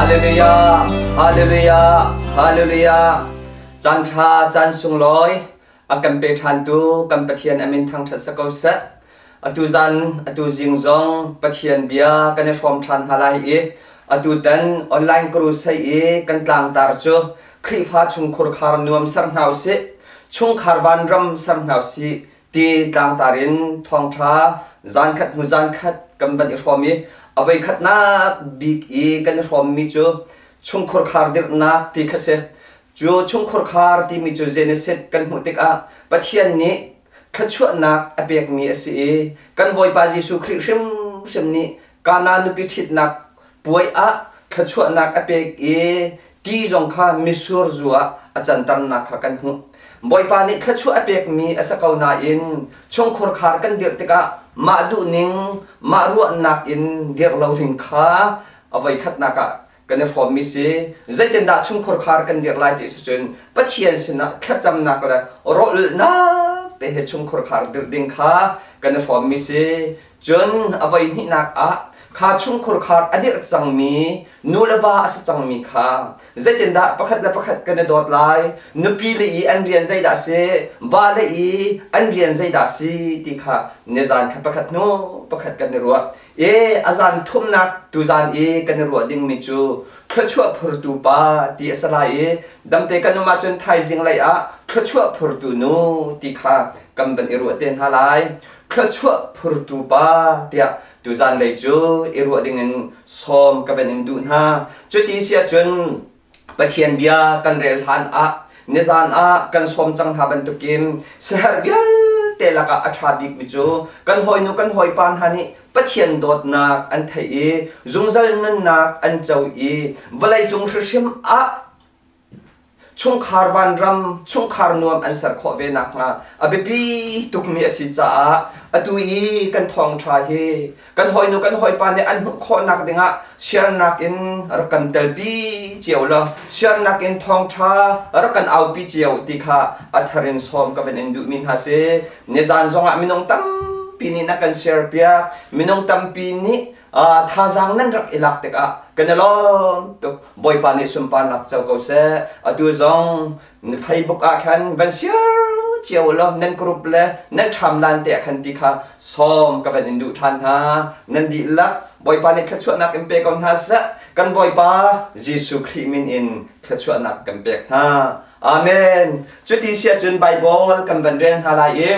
Hallelujah, Hallelujah, Hallelujah. Caan ṭha, caan sunglawi a kan pe ṭhantu kan Pathian a min thangṭhat si ko seh. Atu zan, atu zing zong Pathian bia kan i hrawm ṭhan hna lai i atu tan online crusade i kan tlangtar cu Khrihfa chungkhur khar nuam ser hna usih, chungkhar vanram ser hna usih ti tlangtar in thawngṭha zankhat hnu zankhat kan van i hrawm i a voikhatnak bik i kan i hrawmmi cu chungkhur khar dirhnak ti kha si. Cu chungkhur khar timi cu Genesis kan hmuh tikah Pathian nih thluachuahnak a pekmi a si i kan Bawipa Jesuh Khrih hrimhrim nih Kana nupi ṭhitnak puai ah thluachuahnak a pek i ti zong kha mitsur zu ah a canternak kha kan hmuh. Bawipa nih thluachuah a pekmi a si ko nain chungkhur khar kan dirh tikah mah duhning, mah ruahnak in dirh lo ding kha a voikhatnak ah kan i hrawmmi si. Zeitindah chungkhur khar kan dirh lai ti si cun Pathian sinah thlacamnak le rawlulhnak te he chungkhur khar dirh ding kha kan i hrawmmi si. Cun a voihnihnak ah kha chungkhur khar a dirh cangmi nu le va a si cangmi kha zeitindah pakhat le pakhat kan i dawt lai, nupi le i an rian zeidah a si, va le i an rian zeidah a si ti kha nizan kha pakhat hnu pakhat kan i ruah. E a zan thumnak tuzan i kan i ruah dingmi cu thluachuah phurtu pa ti a si lai i damte kan um ahcun thaizing lei ah thluachuah phurtu nu ti kha kan van i ruah te hna lai. Thluachuah phurtu pa tiah tuzan lei cu i ruah dingin sawm ka van in duh hna. Cuti si ahcun Pathian bia kan rel hlan ah nizan ah kan sawm cang hna bantukin siaherh vialte lakah a ṭha bikmi cu kan hawinu kan hawipa hna nih Pathian dawtnak an theih i zungzal nunnak an co i vawleicung hrimhrim ah Chungkhar vanram, chungkhar nuam an ser khawh ve nakhnga a biapi tukmi a si caah atu i kan thawngṭha hi kan hawinu kan hawipa nih an hmuh khawhnak dingah siarnak in rak kan telpi cio law siarnak in thawngṭha rak kan aupi cio ti kha a thar in sawm ka van in duhmi hna si. Nizan zongah minung tampi nih na kan share piak, minung tampi nih thazaang nan rak i lak tikah kan i lawm tuk. Bawipa nih sunparnak co ko seh. Atu zong Facebook ah khan van share cio law nan group le nan ṭhamlan te ah khan ti kha sawm ka van in duh ṭhan hna. Nan dihlak Bawipa nih thluachuahnak in pe ko hna seh. Kan Bawipa Jesuh Khrih min in thluachuahnak kan pek hna. Amen. Cuti si ahcun Baibal kan van rel hna lai i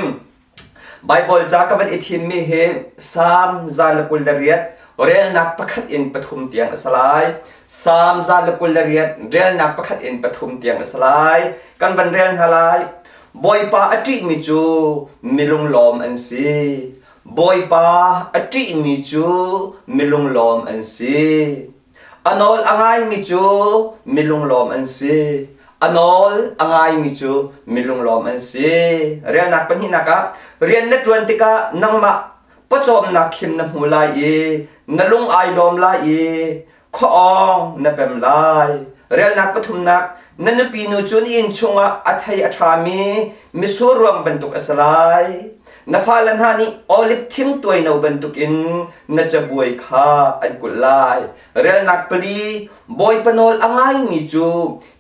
Baibal ca ka van i thimmi hi Salm 128 relnak pakhat in pathum tiang a si lai. Salm 128 relnak pakhat in pathum tiang a si lai. Kan van rel hna lai. Bawipa a ṭihmi cu milunglawm an si. Bawipa a ṭihmi cu milunglawm an si. A nawl a ngaimi cu milunglawm an si. A nawl a ngaimi cu milunglawm an si. Relnak pahnihnak ah rian na ṭuan tikah nangmah pawcawmnak khim na hmu lai i na lung ai lawm lai i khuaawng na pem lai. Relnak pathumnak na nupi nu cu na inn chungah a thei a ṭhami mitsur ruang bantuk a si lai. Na fale hna nih oliv thing tuaino bantukin na cabuai kha an kulh lai. Relnak pali Bawipa nawl a ngaimi cu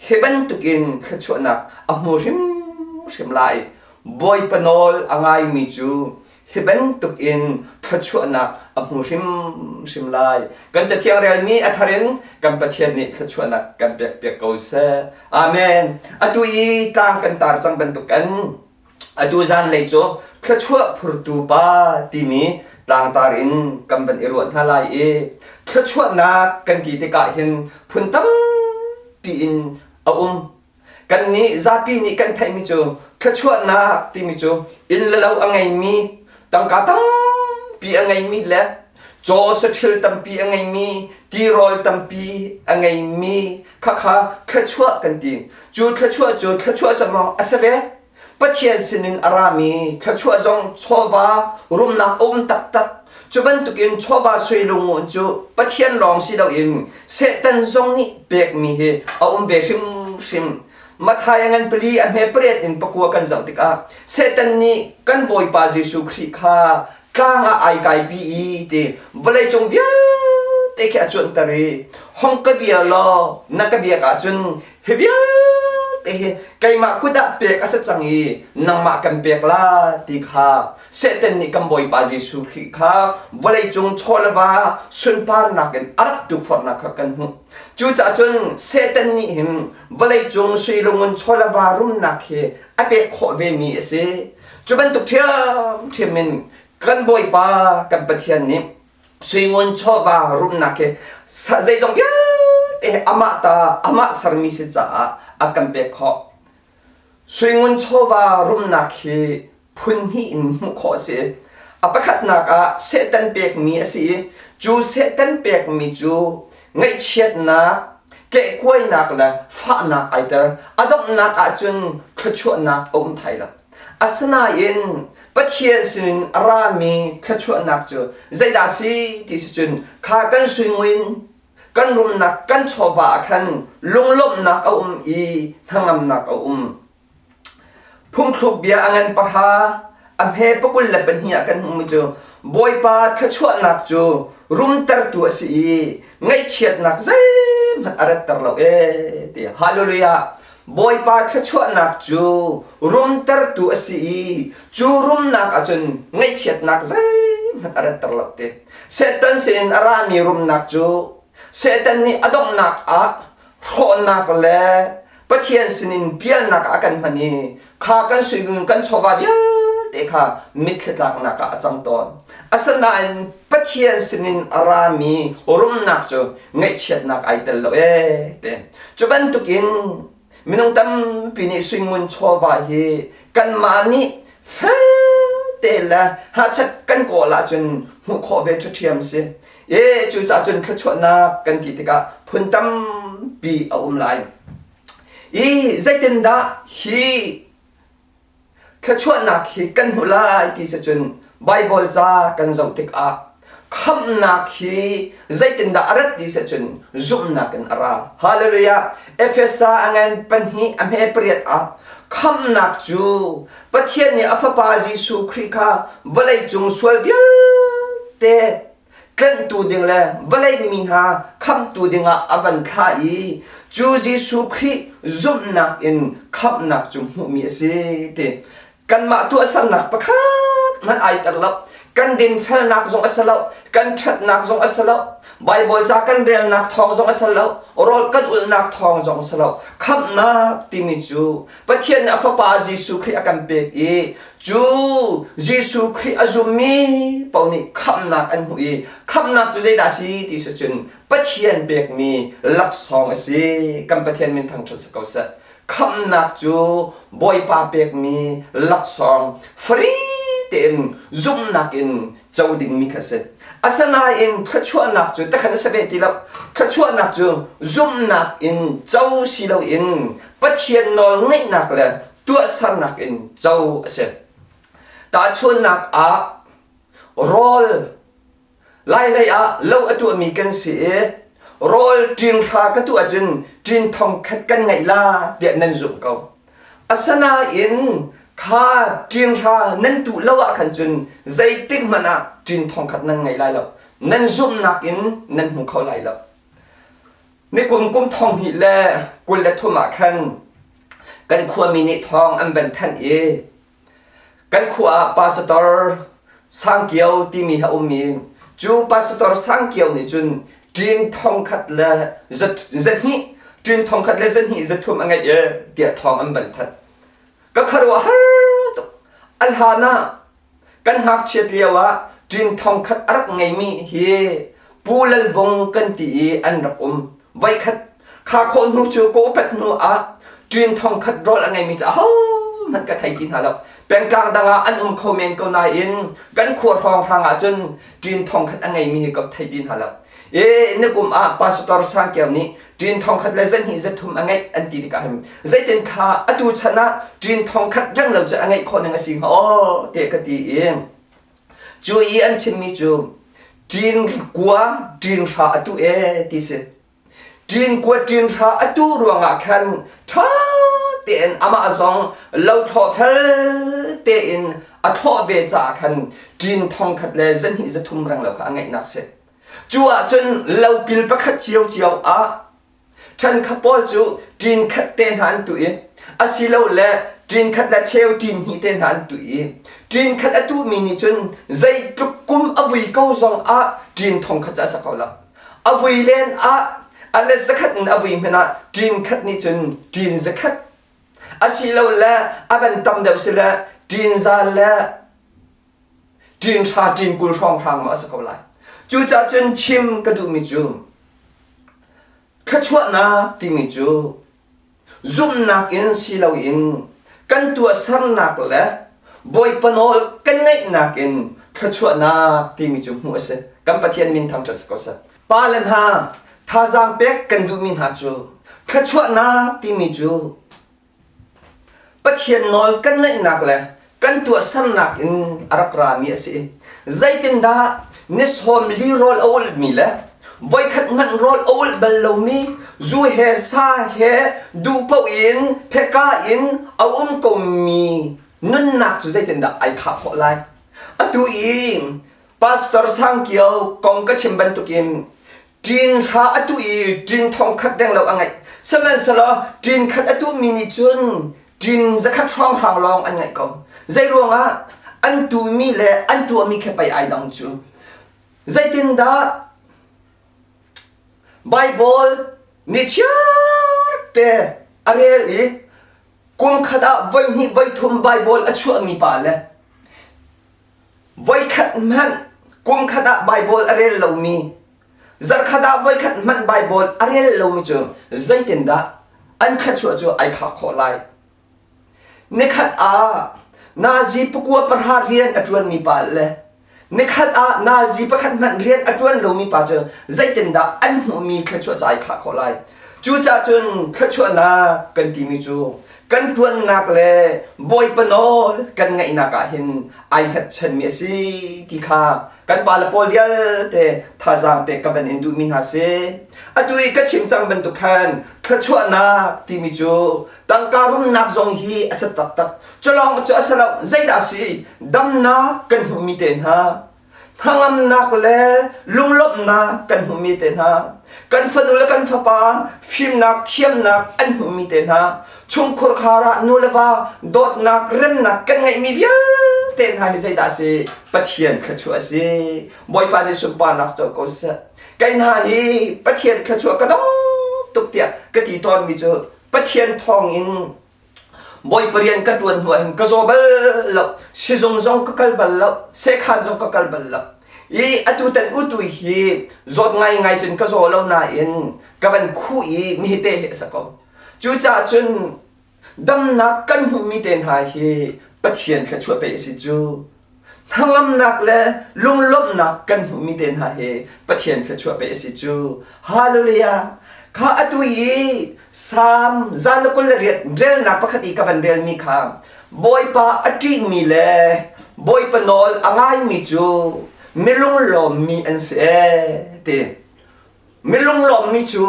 hi bantukin thluachuahnak a hmu hrimhrim lai. Bawipa nawl a ngaimi cu hi bantukin thluachuahnak a hmu hrimhrim lai. Kan Cathiang relmi a thar in kan Pathian nih thluachuahnak kan pekpiak ko seh. Amen. Atu i tlang kan tar cang bantukin Atu zanlei cu thluachuah phurtu pa timi tlangtar in kan van i ruah hna lai i thluachuahnak kan ti tikah hin phun tampi in a um. Kannih zapi nih kan theihmi cu thluachuahnak timi cu inn le lo a ngeimi, tangka tampi a ngeimi le caw saṭhil tampi a ngeimi, tirawl tampi a ngeimi khakha thluachuah kan ti. Cu thluachuah cu thluachuah samaw a si ve. Pathian sinin a rami thluachuah zong chawva rumnak a um taktak. Cu bantukin chawva sui lungngun cu Pathian lawng si loin Satan zong nih pekmi hi a um ve hrimhrim. Matthai a ngan pali a hme pariat in pakua kan zoh tikah Satan nih kan Bawipa Jesuh Khrih kha tlang ah ai kaipi i ti vawleicung vialte. vialte khi a cuanter i hong ka bia law na ka biak ahcun hi vialte hi keimah kut ah pek a si cang i nangmah kan pek la ti kha Satan nih kan Bawipa Jesuh Khrih kha vawleicung chaw le va sunparnak in a rak tukforhnak kha kan hmuh. Cucaah cun Satan nih hin vawleicung sui lungun chaw le va rumnak hi a pek khawh vemi a si. Cu bantuk ṭhiamṭhiam in kan Bawipa kan Pathian nih suingun chawva rumnak hi zeizong vialte amah ta amah sermi si caah a kan pek khawh. Suingun chawva rumnak hi phun hnih in hmuh khawh a si. A pakhatnak ah Satan pekmi a si i cu Satan pekmi cu ngaihchiatnak, kehkuainak le fahnak ai ter. A donghnak ahcun thluachuahnak a um thai lo. Asinain Pathian sinin a rami thluachuahnak cu zeidah a si ti si cun kha kan suinguin kan rumnak kan chawva ah khan lunglawmhnak a um i hnangamnak a um. Phungthluk bia a ngan pahra a hme pakul le pahnih ah kan hmuhmi cu Bawipa thluachuahnak cu rumtertu a si i ngaihchiatnak zeihmanh a ratter lo ee ti. Hallelujah! Bawipa thluachuahnak cu rumtertu a si i cu rumnak ahcun ngaihchiatnak zeihmanh a ratter lo ti. Satan sinin a rami rumnak cu Satan nih a donghnak ah hrawhnak le Pathian sinin pialnak ah a kan hman i kha kan suigun kan chawva vialte kha mitthli tlaknak ah a cang tawn. Asinain Pathian sinin a rami rumnak cu ngaihchiatnak ai tel lo ee ti. Cu bantukin minung tampi nih suingun chawva hi kanmah nih fel te le hachat kan kawl ahcun hmuh khawh ve ṭhiamṭhiam si. E cucaah cun thluachuahnak kan ti tikah phun tampi a um lai. I zeitindah hi thluachuahnak hi kan hmuh lai ti si cun Baibal ca kan zoh tikah khamhnak hi zeitindah a rat ti si cun zumhnak in a ra. Hallelujah! Efesa a ngan pahnih a hme pariat ah khamhnak cu Pathian nih a Fapa Jesuh Khrih kha vawleicung sual vialte tlanhtu ding le vawlei mi hna khamhtu dingah a van thlah i cu Jesuh Khrih zumhnak in khamhnak cu hmuhmi a si ti. Kanmah tuahsernak pakhat hmanh ai ter lo. Kan dinfelnak zong a si lo. Kan ṭhatnak zong a si lo. Baibal ca kan relnak thawng zong a si lo. Rawl kan ulhnak thawng zong a si lo. Khamhnak timi cu Pathian nih a Fapa Jesuh Khrih a kan pek i cu Jesuh Khrih a zummi paoh nih khamhnak an hmuh i khamhnak cu zeidah a si ti si cun Pathian pekmi laksawng a si. Kan Pathian min thangṭhat si ko seh. Khamhnak cu Bawipa pekmi laksawng free tein zumhnak in co dingmi kha a si. Asinain thluachuahnak cu takhan a si ve ti lo. Thluachuahnak cu zumhnak in co si loin Pathian nawl ngeihnak le tuahsernak in co a si. Tahchunhnak ah rawl lailei ah lo a tuahmi kan si i rawl ṭin hra ka tuah ahcun ṭin thong khat kan ngeih la tiah nan zumh ko. Asinain kha ṭin hra nan tuh lo ah khan cun zeitik hmanh ah ṭin thong khat nan ngei lai lo. Nan zumhnak in nan hmu kho lai lo. Nikum kum 2023 ah khan kan khuami nih thawng an van thanh i kan khua ah pastor Sang Kio timi a um i cu pastor Sang Kio nih cun ṭin thong khat le zahnih ṭin thong khat le zahnih zathum a ngeih e tiah thawng an van thanh. Ka khuaruahhar tuk. A hlan ah Kan ngakchiat lio ah ṭin thongkhat a rak ngeimi hi Pu Lal Vung kan ti i an rak um. Voikhat kha khawh hnu cu ka upat hnu ah ṭin thongkhat rawl a ngeimi cu ahohmanh ka thei ti hna lo. Pengtlang dang ah an um kho men ko nain kan khua hrawnghrang ah cun ṭin thongkhat a ngeimi hi ka thei ti hna lo. E na kum ah Pastor Sang Kio nih ṭin thongkhat le zahnih zathum a ngeih an ti tikah hin zeitin kha atu chan ah ṭin thongkhat reng lo cu a ngeih khawh ning a si hnga aw tiah ka ti i cu i an chimmi cu ṭin kua ṭin hra atu e ti si ṭin kua ṭin hra atu ruangah khan ṭha tein amah zong lo thlawh fel tein a thlawh ve caah khan ṭin thongkhat le zahnih zathum reng lo kha a ngeihnak si. Cu ahcun lopil pakhat ciocio ah ṭhenkhat pawl cu ṭin khat te hna an tuh i asilole ṭin khat le cheu ṭin hnih te hna an tuh i ṭin khat a tuhmi nih cun zeitluk kum a vui ko zong ah ṭin thong khat cu a sa kho lo. A vui len ah a let zakhat in a vui hmanh ah ṭin khat nih cun ṭin zakhat asilole a van tam deuh si le ṭin za le ṭin hra ṭin 20 hrawnghrang maw a si ko lai. Cucaah cun chim ka duhmi cu thluachuahnak timi cu zumhnak in si loin kan tuahsernak le Bawipa nawl kan ngaihnak in thluachuahnak timi cu hmuh a si. Kan Pathian min thangṭhat si ko seh. Pa le hna thazaang pek kan duhmi hna cu thluachuahnak timi cu Pathian nawl kan ngaihnak le kan tuahsernak in a rak rami a si. Zeitindah ni 40 rawl a ulhmi le voikhat hmanh rawl a ulh bal lomi zu he sa he duh paoh in pheka in a um komi nunnak cu zeitindah ai khah khawh lai? Atu i Pastor Sang Kio kong ka chim bantukin ṭin hra a tuh i ṭin thong khat deng lo a ngeih. Sihmanhsehlaw ṭin khat a tuhmi nih cun ṭin zakhat hrawnghrang lawng an ngeih ko. Zeiruangah an tuhmi le an tuahmi khi pei ai dang cu. Zeitindah Baibal ni chiar te a rel i kum khat ah voihnih voithum Baibal a chuahmi pa le Voikhat hmanh kumkhat ah Baibal a rel lomi, zarhkhat ah voikhat hmanh Baibal a rel lomi cu zeitindah an thluachuah cu ai khah khawh lai? Nikhat ah nazi pakua pahra rian a ṭuanmi pa le nikhat ah nazi pakhat hmanh rian a ṭuan lomi pa cu zeitindah an hmuhmi thluachuah cu ai khah khawh lai? Cucaah cun thluachuahnak kan timi cu kan ṭuannak le Bawipa nawl kan ngaihnak ah hin ai hngatchanmi a si ti kha kan pale pawl vialte thazaang pek ka van in duhmi hna si. Atu i ka chim cang bantuk khan thluachuahnak timi cu tangka rumnak zong hi a si taktak. Culawng cu a si lo, zeidah a si? Damnak kan hmuhmi te hna, hnangamnak le lunglawmhnak kan hmuhmi te hna, kan fanu le kan fapa fimnak thiamnak an hmuhmi te hna, chungkhur khar ah nu le va dawtnak remnak kan ngeihmi vialte hna hi zeidah a si? Pathian thluachuah a si. Bawipa nih sunparnak co ko seh. Kei hna hi Pathian thluachuah ka dong tuk tiah ka ti tawnmi cu Pathian thawngin Bawipa rian ka ṭuan hnu ahhin ka zaw bal lo, sizung zong ka kal bal lo, sekhan zong ka kal bal lo. I atu tan utu hi zawt ngaingai cun ka zaw lo nain ka van khuh i mihite hi a si ko. Cucaah cun damnak kan hmuhmi te hna hi Pathian thluachuah pei a si cu. Hnangamnak le lunglawmhnak kan hmuhmi te hna hi Pathian thluachuah pei a si cu. Hallelujah! Kha atu i Salm 128 relnak pakhat i ka van relmi kha Bawipa a ṭihmi le Bawipa nawl a ngaimi cu milunglawmmi an si ee ti. Milunglawmmi cu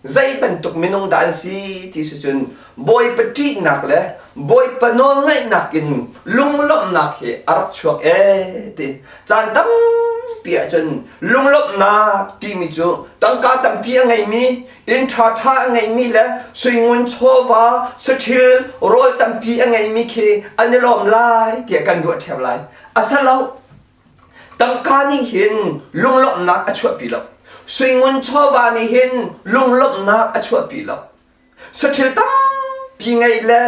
zei bantuk minung dah an si ti si cun Bawipa ṭihnak le Bawipa nawlngaihnak in lunglawmhnak hi a rak chuak ee ti. Caan tampi ahcun lunglawmhnak timi cu tangka tampi a ngeimi, inn ṭhaṭha a ngeimi le suingun chawva, saṭhil, rawl tampi a ngeimi khi an i lawm lai tiah kan ruah ṭheo lai. A si lo. Tangka nih hin lunglawmhnak a chuahpi lo. Suingun chawva nih hin lunglawmhnak a chuahpi lo. Saṭhil tampi ngeih le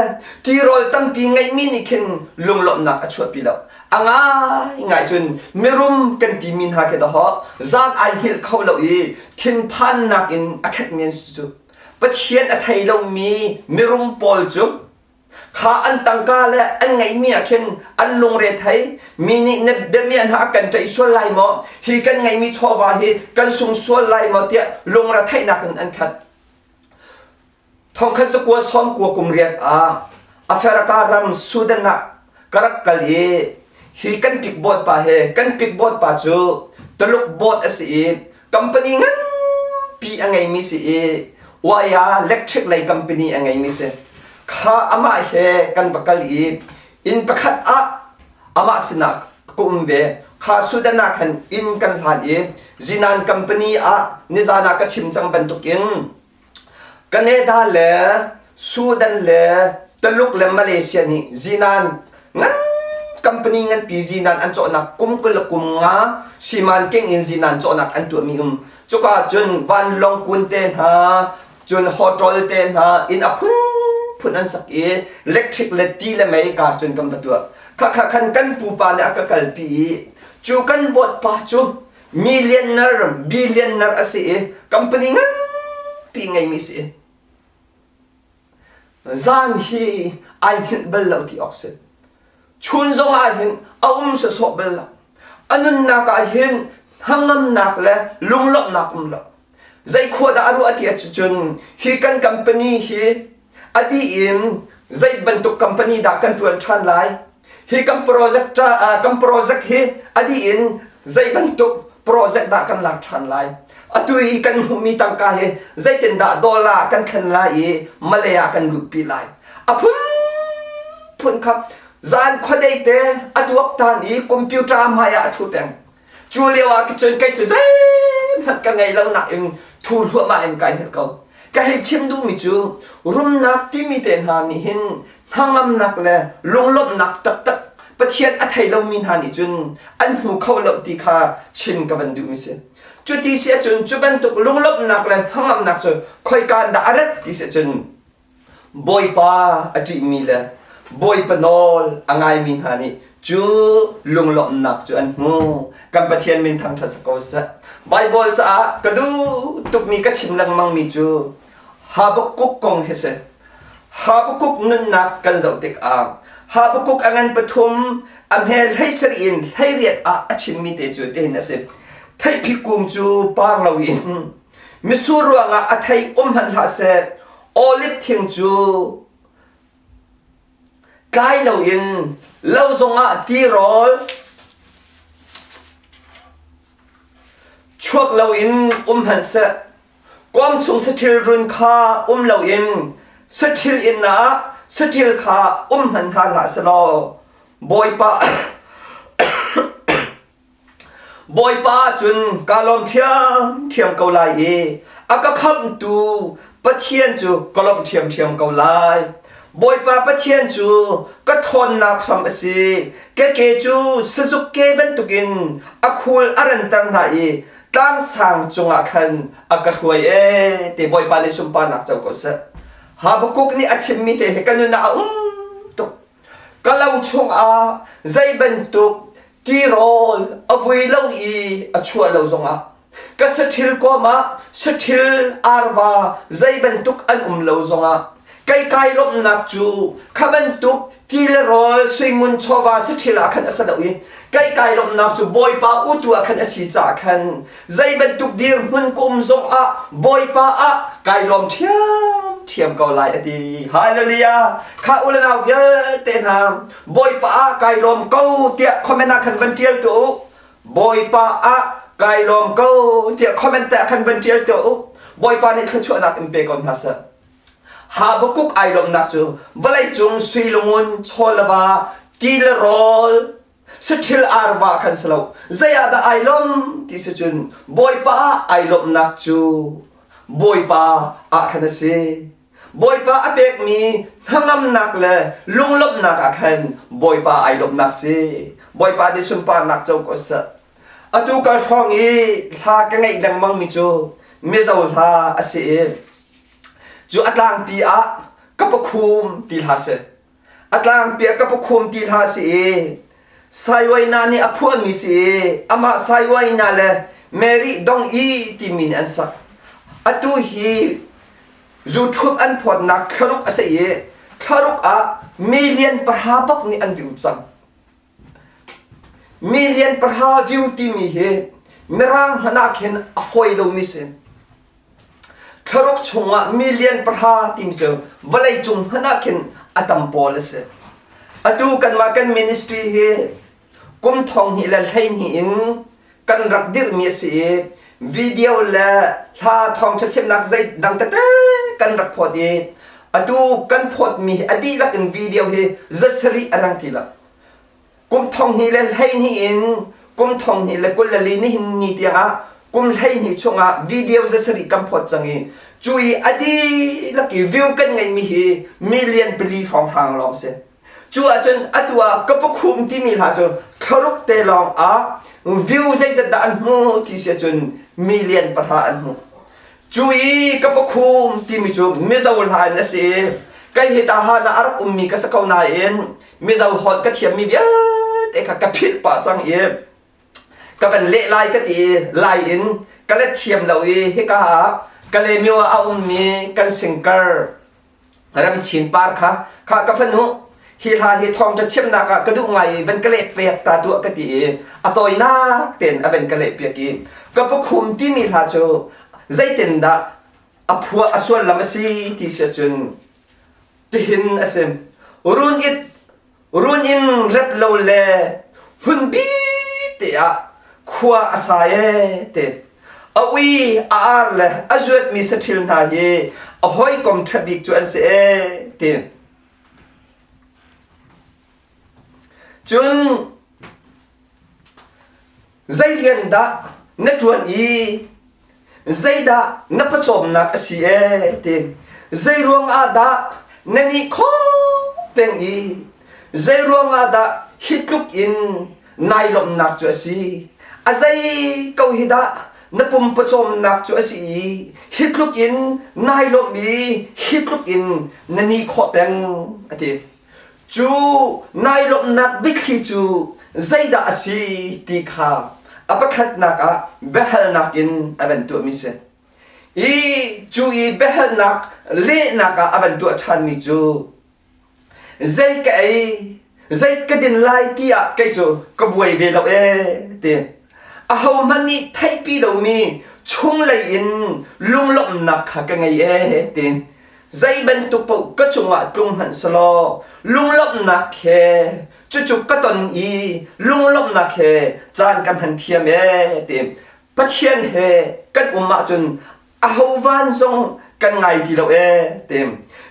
tirawl tampi ngeihmi nih khin lunglawmhnak a chuahpi lo. A ngaingai cun mirum kan timi hna khi dahawh zan ai hngilh kho lo i thinphannak in a khatmi an si cu. Pathian a thei lomi mirum pawl cu Kha an tangka le an ngeihmi ah khin an lungre thei. Mi nih na damiah hna a kan ṭaih sual lai maw? Hi kan ngeihmi chawva hi kan sung sual lai maw tiah lungre theihnak in an khat. Thongkhat zakua sawmkua kum riat ah Africa ram Sudan ah ka rak kal i hi kan pik boat pa he kan pik boat pa cu Tuluk boat a si i company nganpi a ngeimi si i Waya electric lei company a ngeimi si. Kha amah he kan va kal i inn pakhat ah amah sinah ka um ve. Kha Sudan ah khan inn kan hlan i Zinan company ah nizan ah ka chim cang bantukin Canada le Sudan le Taluk le Malaysia nih zinan ngan company nganpi zinan an cawhnak kum 20 le kum nga siman keng in zinan cawhnak an tuahmi um. Cuka cun vanlawng kun te hna, cun hotel te hna inn a phunphun an sak i electric le ti le mei ka cun kan va tuah. Khakha khan kan pupa nih a ka kalpi i cu kan bawtpa cu millionaire, billionaire a si i company nganpi ngeimi si. Zan hi ai hngilh bal lo ti awk si. Chun zong ah hin a um sawsawh bal lo. A nunnak ah hin hnangamnak le lunglawmhnak um lo. Zei khua dah a ruah ti ahcun hi kan company hi a dih in zei bantuk company dah kan ṭuan ṭhan lai? Hi kan project kan project hi a dih in zei bantuk project dah kan lak ṭhan lai? Atu i kan hmuhmi tangka hi zeitindah dollar kan thlen lai i Malay ah kan luhpi lai? A phunphun kha zan khuadei te a tuaktan i computer hmai ah a ṭhu peng. Cu lio ah cun kei cu zeihmanh ka ngei lo nain thu hluahmah in kai hngilh ko. Ka hei chim duhmi cu rumnak timi te hna nih hin hnangamnak le lunglawmhnak taktak Pathian a thei lomi hna nih cun an hmu kho lo ti kha chim ka van duhmi si. Cuti si ahcun cu bantuk lunglawmhnak le hnangamnak cu khoika in dah a rat ti si ahcun Bawipa a ṭihmi le Bawipa nawl a ngaimi hna nih cu lunglawmhnak cu an hmu. Kan Pathian min thangṭhat si ko seh. Baibal caah ka duh tukmi ka chim lengmangmi cu Habakkuk kong hi si. Habakkuk nunnak kan zoh tikah Habakkuk a ngan pathum a hmel 17 in 18 ah a chimmi te cu tihin a si. Theiphi kung cu par loin Mitsur ruangah a thei um hmanh hlah seh, oliv thing cu tlai loin lo zongah tirawl chuak loin um hmanh seh, kuam chung saṭil run kha um loin saṭil inn ah saṭil kha um hmanh hna hlah selaw Bawipa Bawipa cun kaa lawm ṭhiamṭhiam ko lai i a ka khamhtu Pathian cu ka lawmh ṭhiamṭhiam ko lai. Bawipa Pathian cu ka ṭhawnnak hram a si. Ka ke cu sazuk ke bantukin a khul a ranter hna i tlangsang cungah khan a ka hruai ee ti Bawipa nih sunparnak co ko seh. Habakkuk nih a chimmi te hi ka nun ah a um tuk. Ka lo chungah zei bantuk tirawl a vui lo i a chuah lo zongah ka saṭhil kawm ah saṭhil arva zei bantuk an um lo zongah kei kai lawmhnak cu kha bantuk ti le rawl suingun chawva saṭhil ah khan a si lo i kei kai lawmhnak cu Bawipa utu ah khan a si caah khan zei bantuk dirhmun ka um zongah Bawipa ah kai lawm ṭhiamṭhiam ko lai a ti. Hallelujah! Kha u le nau vialte hna Bawipa ah kai lawm ko tiah comment ah khan van ṭial tuah u. Bawipa ah kai lawm ko tiah comment ah khan van ṭial tuah u. Bawipa nih thluachuahnak in pe ko hna seh. Habakkuk ai lawmhnak cu vawleicung sui lungun chaw le va ti le rawl Saṭhil arva khan si lo. Zei ah dah ai lawm ti si cun Bawipa ah ai lawmhnak cu Bawipa ah khan a si. Bawipa a pekmi hnangamnak le lunglawmhnak ah khan Bawipa ai lawmhnak si. Bawipa nih sunparnak co ko seh. Atu ka hrawng i hla ka ngeih lengmangmi cu Mizo hla a si i cu a tlangpi ah ka pakhum ti hla si. A tlangpi ah ka pakhum ti hlah si i Saiwaina nih a phuahmi si i amah Saiwaina le Mary Dong I timi nih an sak. Atu hi zuṭhup an phawtnak thlaruk a si i thlaruk ah million pahra bak nih an view cang. Million pahra view timi hi Mirang hmanh ah khin a fawi lomi si. Thlaruk chungah million pahra timi cu vawleicung hmanh ah khin a tam pawl a si. Atu kanmah kan ministry hi kum 2012 in kan rak dirhmi a si i video le hla thawngṭha chimnak zei dang tete kan rak phawt i atu kan phawtmi hi a dihlak in video hi 700 a rang ti lo. Kum 2012 in kum 2024 nihin ni tiangah. Kum 12 chungah video zasarih kan phawt cang i cu i a dihlak i view kan ngeihmi hi million pali hrawnghrang lawng si. Cu ahcun atu ah ka pakhum timi hla cu thlaruk te lawng ah view zeizat dah an hmu ti si ahcun million 9 an hmu. Cu i ka pakhum timi cu Mizo hla in a si. Kai hi ta han ah a rak ummi ka si ko nain Mizo holh ka thiammi vialte kha ka philh pah cang i ka van leh lai ka ti i lai in ka let thiam lo i hika ah Kalaymyo ah a ummi kan singkar Ramchin par kha kha ka fanu hi hla hi thawngṭha chimnak ah ka duh ngai i van ka leh piak ta tuah ka ti i a tawinak tein a van ka leh piak i ka pakhum timi hla cu zeitindah a phuah a suallam a si ti si ahcun tihin a si run it Run in rep lo le hmunbi te ah khua a sa ee te. A ui, a ar le a zuatmi saṭhil hna hi a hawikom ṭha bik cu an si ee ti. Cun Zei rian dah na ṭuan i zeidah na pawcawmnak a si ee ti. Zei ruangah dah na nih khawh peng i zei ruangah dah hi tluk in nai lawmhnak cu a si. A zei ko hi dah na pum pawcawmnak cu a si i hi tluk in nai lawmh i hi tluk in na nih khawh peng a ti. Cu nai lawmhnak biathli cu zeidah a si ti kha a pakhatnak ah biahalnak in a van tuahmi si. I cu i biahalnak lehnak ah a van tuah ṭhanmi cu zei ka ei, zei ka din lai ti ah kei cu ka buai ve lo ee ti. Ahohmanh nih theihpi lomi chunglei in lunglawmhnak kha ka ngei ee ti. Zei bantuk paoh ka cungah tlung hmanh selaw lunglawmhnak he cucu ka ton i lunglawmhnak he caan ka hman thiam ee ti Pathian he kan um ahcun aho van zong kan ngai ti lo ee ti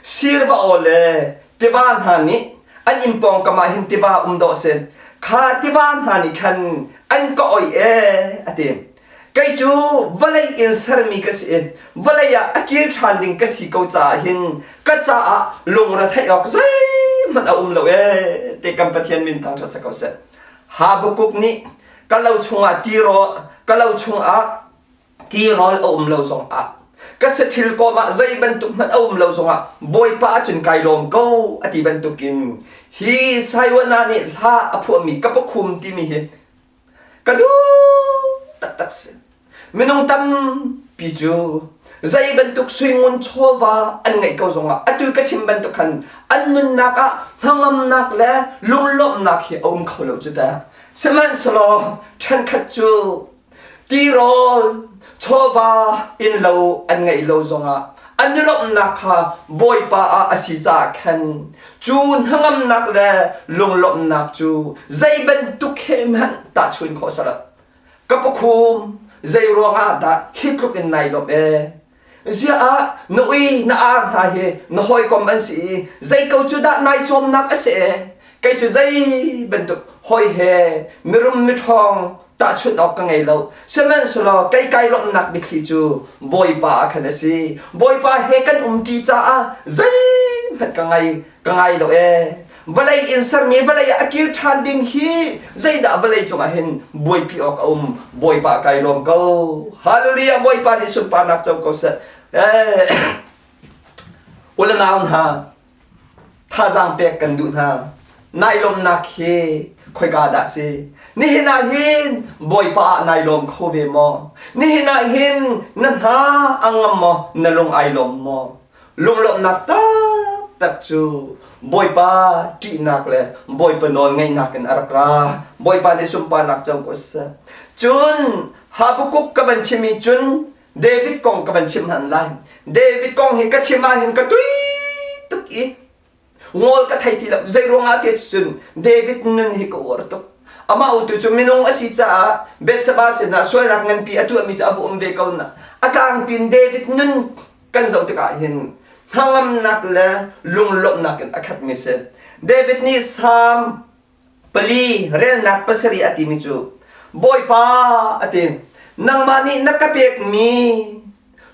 sirva aw le tiva hna nih an inn pawngkam ah hin tiva um dawh si kha tiva hna nih khan an ka oi ee a ti Kei cu vawlei in sermi ka si i vawlei ah a kir ṭhan ding ka si ko caah hin ka caah lungretheih awk zeihmanh a um lo ee ti kan Pathian min thangṭhat si ko seh. Habakkuk nih ka lo chungah tirawl ka lo chungah tirawl a um lo zongah ka saṭhil kawm ah zei bantuk hmanh a um lo zongah Bawipa ahcun kai lawm ko a ti bantukin hi Saiwana nih hla a phuahmi ka pakhum timi hi Ka duh taktak si. Minung tampi cu zei bantuk suingun chawva an ngeih ko zongah atu ka chim bantuk khan an nunnak ah hnangamnak le lunglawmhnak hi a um kho lo cu ta. Sihmanhsehlaw ṭhenkhat cu tirawl chawva innlo an ngeih lo zongah an i lawmhnak kha Bawipa ah a si caah khan cu hnangamnak le lunglawmhnak cu zei bantuk he hmanh tahchun khawh salah ka pakhum zei ruangah dah hi tluk in nai lawmh ee ziah ah na ui na ar hna hi na hawikom an si i zei ko cu dah nai cawmnak a si ee kei cu zei bantuk hawi he mirum miṭhawng tahchunh awk ka ngei lo sihmanhsehlaw kei kai lawmhnak biathli cu Bawipa ah khan a si Bawipa he kan umṭi caah zeihmanh ka ngai ka ngai lo ee vawlei in sermi vawlei ah a kir ṭhan ding hi zeidah vawlei cungah hin buaipi awk a um Bawipa kai lawm ko hallelujah Bawipa nih sunparnak co ko seh u le nau hna thazaang pek kan duh hna. Nai lawmnak hi khoika dah si? Nihin ah hin Bawipa ah nai lawm kho ve maw? Nihin ah hin na hna a ngam maw? Na lung ai lawm maw? Lunglawmhnak taktak cu Bawipa ṭihnak le Bawipa nawl ngaihnak in a rak ra. Bawipa nih sunparnak co ko seh. Cun Habakkuk ka van chim i cun David kong ka van chim han lai. David kong hi ka chim ahhin ka tui tuk i ngol ka thei ti lo. Zei ruangah ti cun David nun hi ka uar tuk. Amah utu cu minung a si caah Bethseba sinah sualnak nganpi a tuahmi cu a va um ve ko na. A tlangpi in David nun kan zoh tikah hin hnangamnak le lunglawmhnak in a khatmi si. David nih Salm 4 relnak 7 a timi cu Bawipa a ti. Nangmah nih na ka pekmi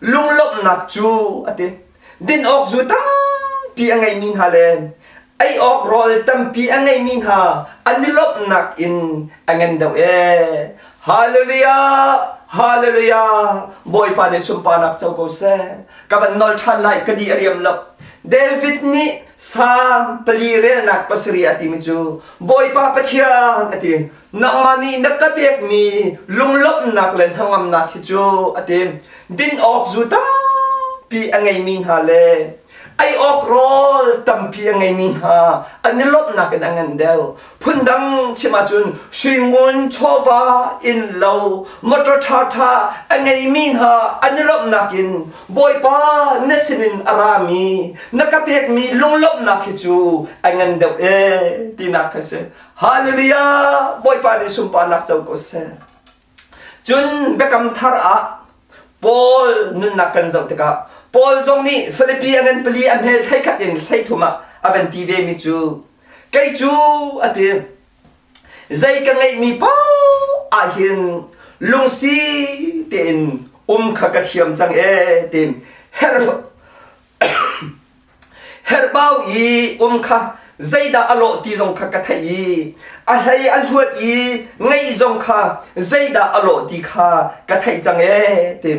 lunglawmhnak cu a ti. Din awk zu tampi a ngeimi hna le ei awk rawl tampi a ngeimi hna an i lawmhnak in a ngan deuh ee. Hallelujah! Hallelujah! Bawipa nih sunparnak co ko seh. Ka van nol ṭhan lai ka di a riam lo. David nih Salm pali relnak pasarih a timi cu Bawipa Pathian a ti. Nangmah nih na ka pekmi lunglawmhnak le hnangamnak hi cu a ti. Din awk zu tampi a ngeimi hna le ei awk rawl tampi a ngeimi hna an i lawmhnak in a ngan deuh. Phundang chim ahcun suingun chawva innlo motor ṭhaṭha a ngeimi hna an i lawmhnak in Bawipa na sinin a rami na ka pekmi lunglawmhnak hi cu a ngan deuh ee tinak kha si. Hallelujah! Bawipa nih sunparnak co ko seh. Cun Biakam Thar ah Paul nunnak kan zoh tikah Paul zong nih Filipi a ngan pali a hmel 11 in 13 ah a van ti ve mi cu kei cu a ti zei ka ngeihmi paoh ah hin lungsi tein um kha ka thiam cang ee tiin herh Herhbau i um kha zeidah a lawh ti zong kha ka theih i a hlei a hluat i ngeih zong kha zeidah a lawh ti kha ka theih cang ee ti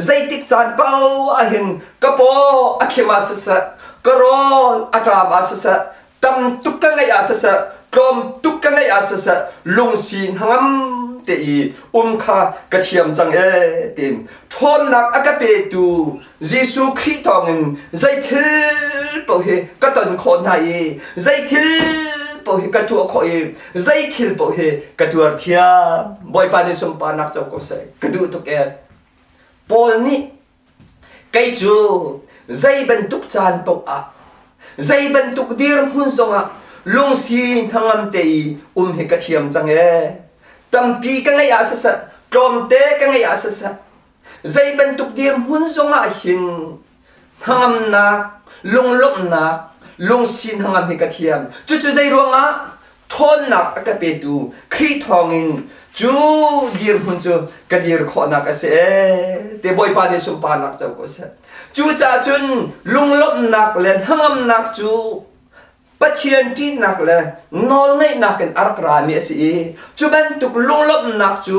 zeitik caan paoh ahhin ka paw a khim ah siseh ka rawl a ṭam ah siseh tam tuk ka ngeih ah siseh tlawm tuk ka ngeih ah siseh lungsi hnangam te i um kha ka thiam cang ee ti ṭhawnnak a ka petu Jesuh Khrih thawngin zeithil paoh hi ka ton khawh hna i zeithil paoh hi ka tuah khawh i zeithil paoh hi ka tuar thiam. Bawipa nih sunparnak co ko seh. Ka duh tuk ee. Paul nih kei cu zei bantuk caan paoh ah zei bantuk dirhmun zongah lungsi hnangam te i um hi ka thiam cang ee. Tampi ka ngeih ah siseh, tlawmte ka ngeih ah siseh, Zei bantuk dirhmun zongah hin hnangamnak, lunglawmhnak, lungsi hnangam hi ka thiam. Cucu zei ruangah ṭhawnnak a ka petu Khrih thawngin cu dirhmun cu ka dir khawhnak a si ee. Te Bawipa nih sunparnak co ko seh. Cucaah cun lunglawmhnak le hnangamnak cu Pathian ṭihnak le nawlngeihnak in a rak rami a si i cu bantuk lunglawmhnak cu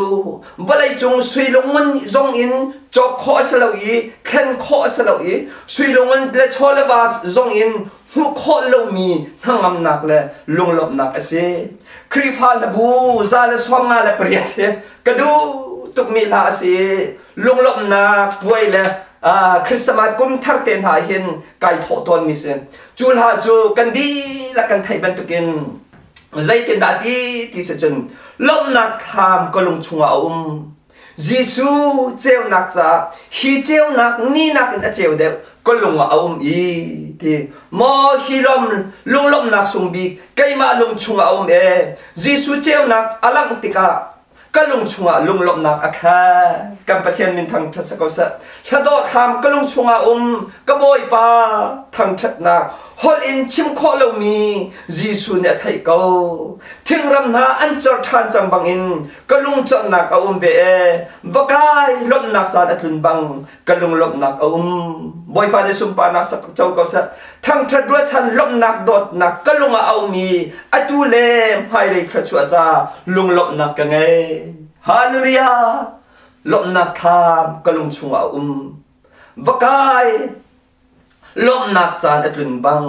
vawleicung sui lungngun zong in cawk khawh a si lo i thlen khawh a si lo i sui lungngun le chaw le va zong in hmuh khawh lomi hnangamnak le lunglawmhnak a si. Khrihfa hlabu 158 hi ka duh tukmi hla a si i lunglawmhnak puai le Christmas kum thar te hna hin kai thawh tawnmi si. Cu hla cu kan dihlak kan theih bantukin zeitindah ti ti si cun lawmhnak thlam ka lung chungah a um. Jesuh ceunak caah hi ceunak ni nakin a ceu deuh ka lung ah a um i ti maw hi lawm lunglawmhnak sung bik keimah lung chungah a um e Jesuh ceunak a langh tikah ka lung chungah lunglawmhnak a khat kan Pathian min thangṭhat si ko seh hladawh thlam ka lung chungah um ka Bawipa thangṭhatnak holh in chim khawh lomi Jesuh nih a theih ko thingram hna an cor ṭhan cang bangin ka lung corhnak a um ve e va kai lawmhnak caan a tlun bang ka lunglawmhnak a um Bawipa nih sunparnak sak co ko seh thangṭhat ruahchan lawmhnak dawtnak ka lung ah a um i atu le hmailei thluachuah ca lunglawmhnak ka ngei hallelujah lawmhnak thlam ka lung chungah a um va kai lawmhnak caan a tlun bang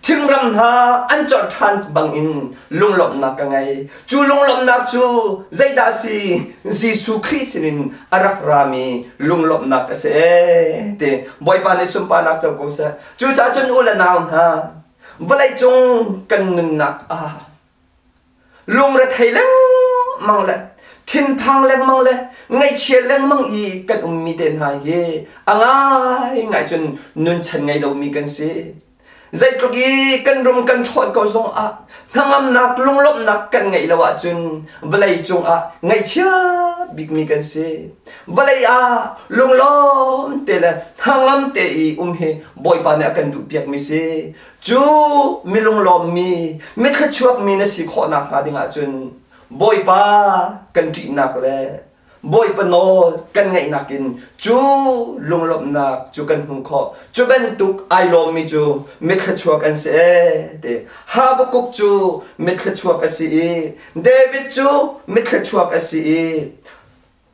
Thingram hna an corh ṭhan bangin lunglawmhnak ka ngei. Cu lunglawmhnak cu zeidah a si? Jesuh Khrih sinin a rak rami lunglawmhnak a si ee ti Bawipa nih sunparnak co ko seh. Cucaah cun u le nau hna, vawleicung kan nunnak ah Lungrethei lengmang le thinphang lengmang le ngaihchia lengmang i kan ummi te hna hi a ngaingai cun nunchan ngei lomi kan si. Zeitluk i kan rum kan ṭhawn ko zongah hnangamnak lunglawmhnak kan ngeih lo ahcun vawlei cungah ngaihchia bikmi kan si. Vawlei ah lunglawm te le hnangam te i um hi Bawipa nih a kan duhpiakmi si. Cu milunglawmmi, mithluachuakmi na si khawh nakhnga ding ahcun Bawipa kan ṭihnak le Bawipa nawl kan ngaihnak in cu lunglawmhnak cu kan hmu khawh. Cu bantuk ai lawmmi cu mithluachuak an si ee ti. Habakkuk cu mithluachuak a si i David cu mithluachuak a si i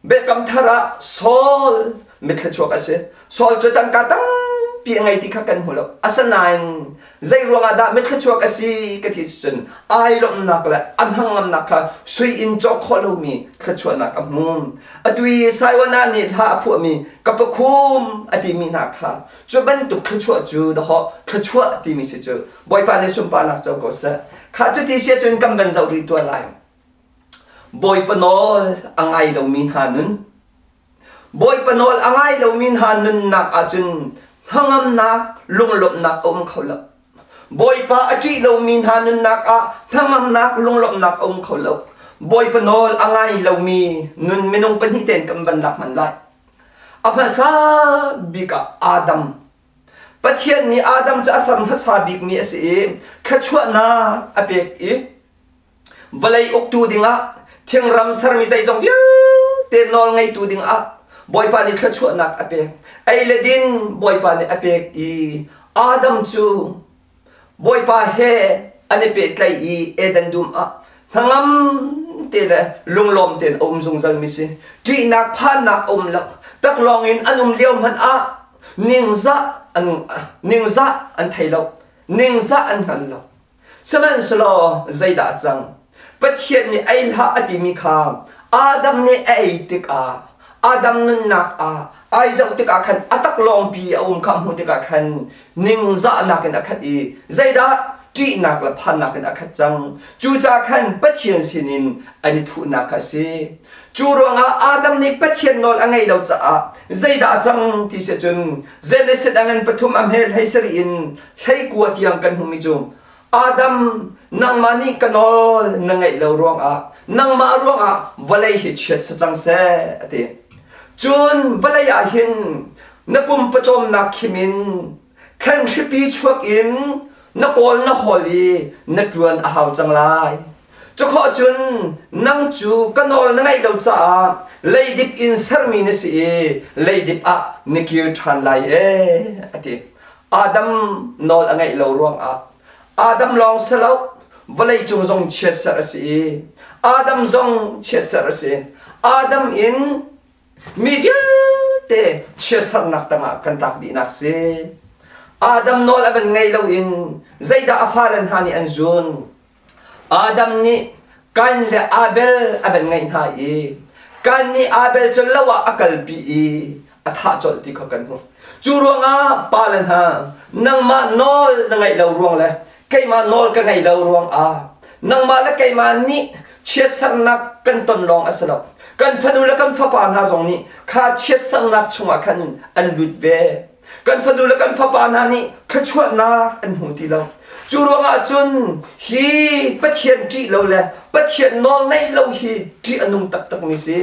Biakam thar ah Saul mithluachuak a si. Saul cu tangka tampi a ngei ti kha kan hmu lo. Asinain zei ruangah dah mithluachuak a si ka ti cun ai lawmhnak le a hnangamnak kha sui in cawk khawh lomi thluachuahnak a hmu. Atu i Saiwana nih hla a phuahmi ka pakhum a timi hna kha cu bantuk thluachuah cu dahawh thluachuah timi si cu Bawipa nih sunparnak co ko seh. Kha cuti si ahcun kan van zoh rih tuah lai. Bawipa nawl a ngai lomi hna nun Bawipa nawl a ngai lomi hna nunnak ahcun hnangamnak lunglawmhnak a um kho lo. Bawipa a ṭih lomi hna nunnak ah hnangamnak lunglawmhnak a um kho lo. Bawipa nawl a ngai lomi nun minung pahnih tein kan van lak hman lai. A hmasa bik ah Adam. Pathian nih Adam cu a ser hmasa bikmi a si i thluachuahnak a pek i Vawlei uktu dingah thingram sermi zeizong vialte nawl ngeitu dingah Bawipa nih thluachuahnak a pek. Ei le din Bawipa nih a pek i Adam cu Bawipa he an i pehtlaih i Eden dum ah hnangam te le lunglawm tein a um zungzalmi si. Ṭihnak phannak a um lo. Taklawng in an um lio hmanh ah ningzah an ningzah an thei lo. Ningzah an hngal lo. Sihmanhsehlaw zeidah a cang? Pathian nih ei hlah a timi kha Adam nih a ei tikah Adam nunnak ah ai zoh tikah khan a taklawngpi a um kha a hmuh tikah khan ningzahnak in a khat i zeidah ṭihnak le phannak in a khat cang. Cucaah khan Pathian sinin an i thuhnak kha a si. Cu ruangah Adam nih Pathian nawl a ngaih lo caah zeidah a cang ti si cun Genesis a ngan pathum a hmel hlei sarih in 19 tiang kan hmuhmi cu Adam nangmah nih ka nawl na ngaih lo ruangah nangmah ruangah vawlei hi chiat si cang seh a ti. Cun vawlei ah hin na pum pawcawmnak khim in thlan hripi chuak in na kawl na hawl i na ṭuan a hau cang lai. Cukhawh cun nang cu ka nawl na ngaih lo caah leidip in sermi na si i leidip ah na kir ṭhan lai ee a ti. Adam nawl a ngaih lo ruangah Adam lawng si lo vawleicung zong chiatserh a si i Adam zong chiatserh a si. Adam in mi vialte chiatserhnak tangah kan tlak dihnak si. Adam nawl a van ngei loin zeidah a fale hna nih an zun? Adam nih Kain le Abel a van ngeih hna i Kain nih Abel cu lo ah a kalpi i a thah colh ti kha kan hmuh. Cu ruangah pale hna nangmah nawl na ngaih lo ruang le keimah nawl ka ngaih lo ruangah nangmah le keimah nih chiatsernak kan ton lawng a si lo. Kan fanu le kan fapa hna zong nih kha chiatsernak chungah khan an lut ve. Kan fanu le kan fapa hna nih thluachuahnak an hmu ti lo. Cu ruangah cun hi Pathian ṭih lo le Pathian nawl ngaih lo hi ṭih a nung taktakmi si.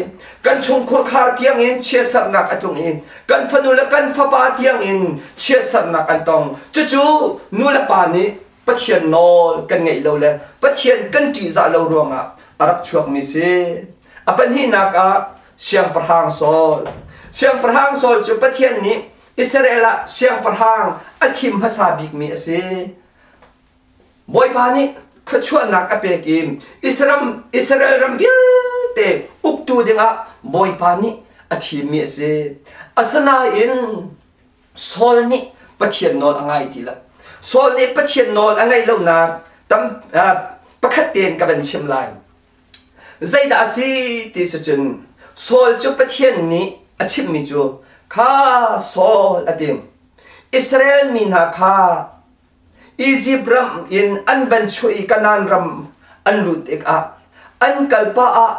Kan chungkhur khar tiangin chiatsernak a tlung i kan fanu le kan fapa tiangin chiatsernak an tong. Cucu nu le pa nih Pathian nawl kan ngaih lo le Pathian kan ṭihzah lo ruangah a rak chuakmi si. A pahnihnak ah Siangpahrang Saul. Siangpahrang Saul cu Pathian nih Israel ah siangpahrang a thim hmasa bikmi a si. Bawipa nih thluachuahnak a pek i Israel, Israel ram vialte uktu dingah Bawipa nih a thimmi a si. Asinain Saul nih Pathian nawl a ngai ti lo. Saul nih Pathian nawl a ngaih lonak tam pakhat tein ka van chim lai. Zeidah a si ti si cun Saul cu Pathian nih a chimmi cu kha Saul a ti. Israel mi hna kha Izipt ram in an van chuah i Kanaan ram an lut tikah an kalpah ah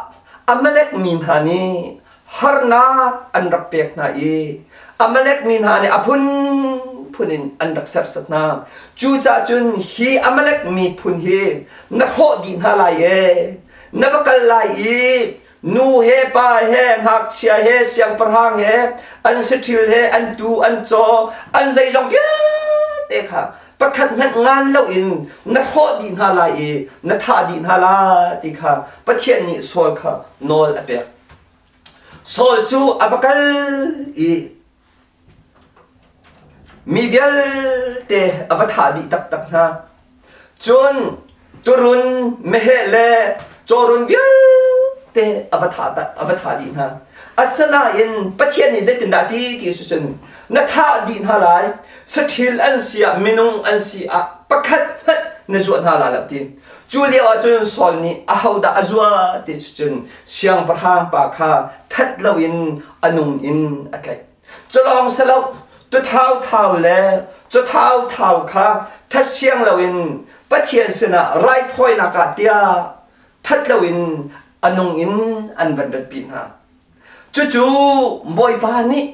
Amalek mi hna nih harnak an rak pek hna i Amalek mi hna nih a phunphun in an rak serhsat hna. Cucaah cun hi Amalek miphun hi na hrawh dih hna lai ee, na va kal lai i nu he pa he ngakchia he siangpahrang he an saṭhil he an tuu an caw an zeizong vialte kha pakhat hmanh ngan loin na hrawh dih hna lai i na thah dih hna lai ti kha Pathian nih Saul kha nawl a pek. Saul cu a va kal i mi vialte a va thah dih taktak hna. Cun turun, meheh le cawrun vialte a va thah a va thah dih hna. Asinain Pathian nih zeitindah a ti ti si cun na thah dih hna lai, saṭhil an si ah minung an si ah pakhat hmanh na zuah hna lai lo ti. Cu lio ah cun Saul nih ahodah a zuah ti cu cun siangpahrang pa kha that loin a nung in a tlaih. Culawng si lo, tuthau thau le cuthau thau kha that siang loin Pathian sinah raithawinak ah tiah that loin a nung in an van ratpi hna. Cucu Bawipa nih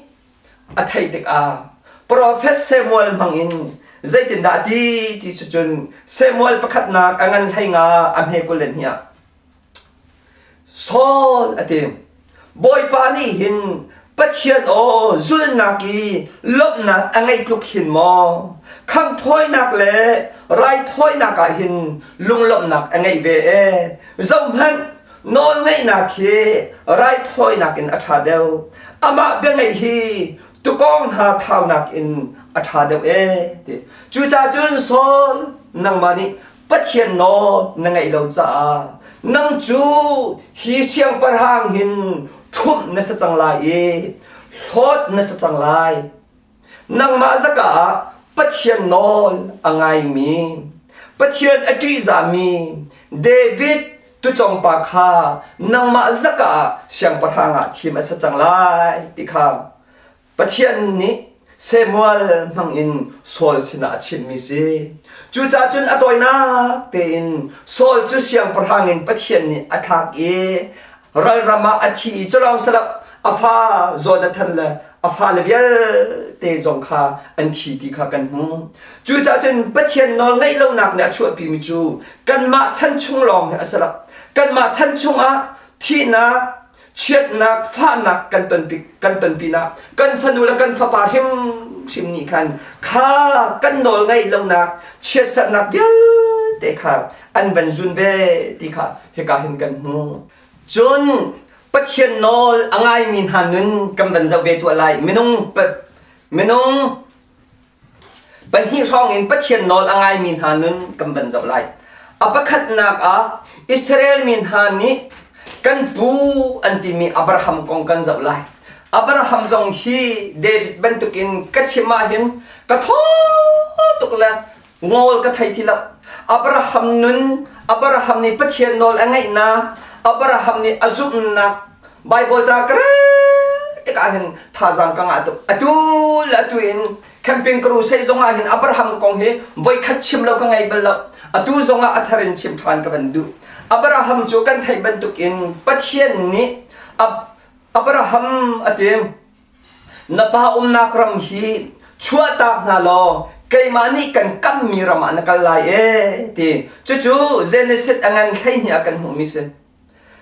a theih tikah profet Samuel hmangin zeitindah a ti ti si cun Samuel pakhatnak a ngan hlei nga a hme 22 ah Saul a ti Bawipa nih hin Pathian aw zulnak i lawmhnak a ngeih tluk hin maw khanghthawinak le raithawinak ah hin lunglawmhnak a ngeih ve e zohhmanh Nawlngeihnak hi raithawinak in a ṭha deuh. Amah biangeih hi tukawng hna thaunak in a ṭha deuh ee ti. Cucaah cun Saul, nangmah nih Pathian nawl na ngeih lo caah nang cu hi siangpahrang hin ṭhumh na si cang lai i hlawt na si cang lai. Nangmah zaka ah Pathian nawl a ngaimi, Pathian a ṭihzahmi David tucawngpa kha nangmah zaka ah siangpahrang ah thim a si cang lai ti kha Pathian nih Samuel hmangin Saul sinah a chimmi si. Cucaah cun a tawinak tein Saul cu siangpahrang in Pathian nih a thlak i ralram ah a thi i culawng salap a fa Jonathan le a fale vialte zong kha an thi ti kha kan hmu. Cucaah cun Pathian nawl ngaih lonak nih a chuahpimi cu kanmah chan chung lawng hi a si lo. Kanmah chan chungah thihnak, chiatnak, fahnak kan tonpi kan tonpi nak kan fanu le kan fapa hrimhrim nih khan kha kan nawl ngaih lonak chiatserhnak vialte kha an van zun ve ti kha hika hin kan hmu. Cun Pathian nawl a ngaimi hna nun kan van zoh ve tuah lai. Minung minung pahnih hrawng in Pathian nawl a ngaimi hna nun kan van zoh lai. A pakhatnak ah Israel mi hna nih kan pu an timi Abraham kong kan zoh lai. Abraham zong hi David bantukin ka chim ahhin ka thaw tuk le Ngawl ka thei ti lo. Abraham nun, Abraham nih Pathian nawl a ngaihnak, Abraham nih a zumhnak, Bible ca ka rel tikah hin thazaang ka ngah tuk. Atu le atu in camping crusade zong ah hin Abraham kong hi voikhat chim lo ka ngei bal lo. Atu zong ah a thar in chim ṭhan ka van duh. Abraham cu kan theih bantuk in Pathian nih Abraham a ti. Na pa umnak ram hi chuahtak hna law keimah nih kan kammi ram ah na kal lai ee ti. Cucu Genesis a ngan 12 ah kan hmuhmi si.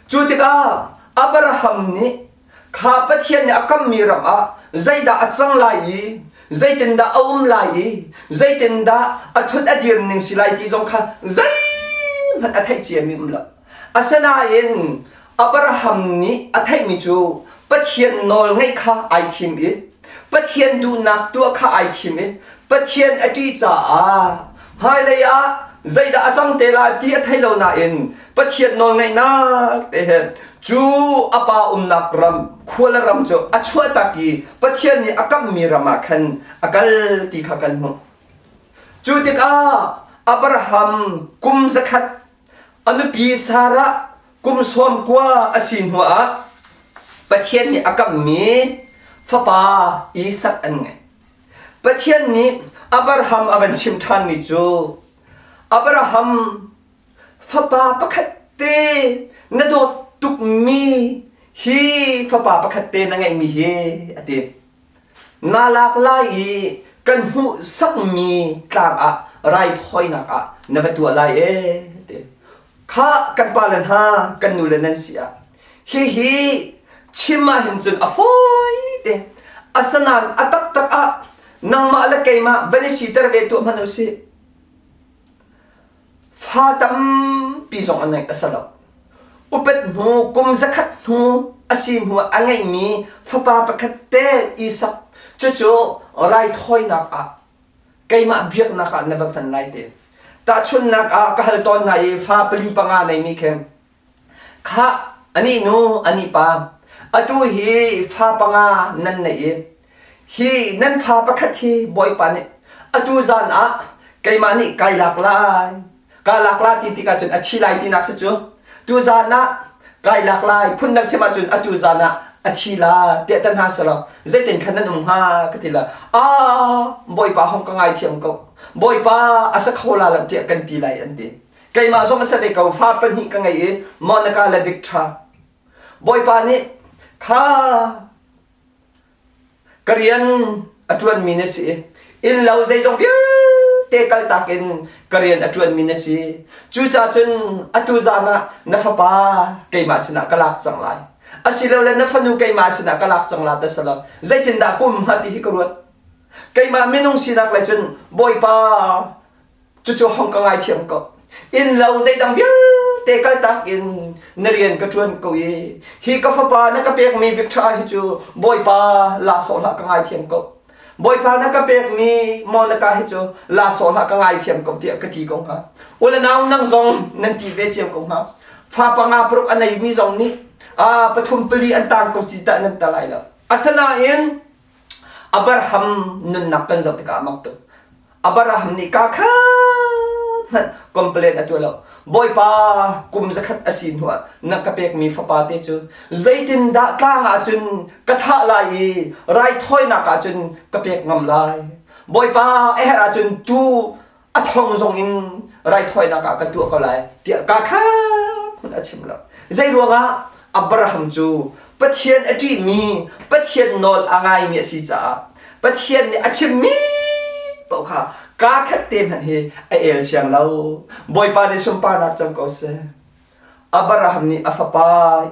Cu tikah Abraham nih kha Pathian nih a kammi ram ah zeidah a cang lai i zeitindah a um lai i zeitindah a ṭhut a dir ning si lai ti zong kha zeihmanh a theih ciami um lo. Asinain Abraham nih a theihmi cu Pathian nawl ngaih kha ai thim i Pathian duhnak tuah kha ai thim i Pathian a ṭih caah hmailei ah zeidah a cang te lai ti a thei lo nain Pathian nawl ngaihnak te he cu a pa umnak ram khua le ram cu a chuahtak i Pathian nih a kammi ram ah khan a kal ti kha kan hmuh. Cu tikah Abraham kum zakhat A nupi Sarah kum 90 a si hnuah Pathian nih a kammi fapa Isak an ngei. Pathian nih Abraham a van chim ṭhanmi cu Abraham fapa pakhat te na dawt tukmi hi fapa pakhat te na ngeihmi hi a ti. Naa lak lai i kan hmuhsakmi tlang ah raithawinak ah na va tuah lai ee ti. Kha kan pale hna kan nule nan si ah hihi chim ah hin cun a fawi te. Asinain a taktak ah nangmah le keimah van i siter ve tuah hmanh u sih. Fa tampi zong an ngeih a si lo. Upat hnu kum zakhat hnu a. a si hnu a ngeihmi fapa pakhat te Isak cucu raithawinak ah keimah biaknak ah na va hman lai ti. Tahchunhnak ah ka hal tawn hna i fa pali panga neimi khi khah anih nu anih pa atu hi fa panga nan nei i hi nan fa pakhat hi Bawipa nih atu zan ah keimah nih kai lak lai ka lak la ti tikah cun a thi lai tinak si cu tu zan ah kai lak lai phundang chim ahcun atu zan ah a thi la tiah tan hna selaw zeitin khan nan um hnga ka ti la a bawipa hong ka ngai thiam ko bawipa a sa kho la lo tiah kan ti lai an ti keimah zong a sa ve ko fa pahnih ka ngei i Monica le Victor bawipa nih kha Ka rian a ṭuanmi na si. Innlo zeizong vialte kaltak in ka rian a ṭuanmi na si. Cucaah cun atu zan ah na fapa keimah sinah ka lak cang lai. Asilole na fanu keimah sinah ka lak cang la ti si lo. Zeitindah kum hnga ti hi ka ruat. Keimah minung sinak le cun Bawipa Cucu hong ka ngaithiam ko. Innlo zeidang vialte kaltak in na rian ka ṭuan ko i hi ka fapa na ka pekmi Victor hi cu Bawipa la sawh hlah ka ngaithiam ko. Bawipa na ka pekmi Monica hi cu la sawh hlah ka ngaithiam ko tiah ka ti ko hnga. U le nau nang zong nan ti ve cio ko hnga. Fa panga paruk a neimi zong nih a pathum pali an tang ko ci tah nan ta lai lo. Asinain Abraham nunnak kan zoh tikah mak tuk. Abraham nih ka kha hmanh complain a tuah lo. Bawipa kum zakhat a si hnuah na ka pekmi fapa te cu zeitindah tlang ah cun ka thah lai i raithawinak ah cun ka pek ngam lai. Bawipa a herh ahcun tu a thong zong in raithawinak ah ka tuah ko lai tiah ka kha hmanh a chim lo. Zei ruangah Abraham cu Pathian a ṭihmi, Pathian nawl a ngaimi a si caah Pathian nih a chimmi paoh kha kaa khat te hmanh hi a el siang lo. Bawipa nih sunparnak cang ko seh. Abraham nih a fapa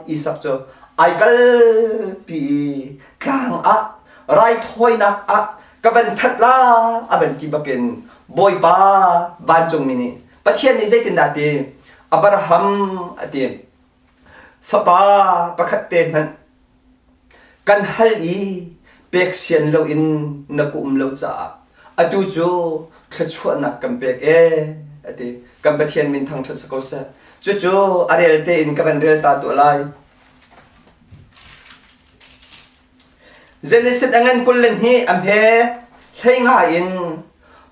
Isak cu ai kalpi i tlang ah raithawinak ah ka van that la a van ti bakin Bawipa vancungmi nih Pathian nih zeitindah ti Abraham a ti fapa pakhat te hmanh kan hal i pek sian loin na ka um lo caah atu cu thluachuahnak kan pek ee a ti. Kan Pathian min thangṭhat si ko seh. Cucu a rel tein ka van rel ta tuah lai. Genesis a ngan 22 a hme hlei nga in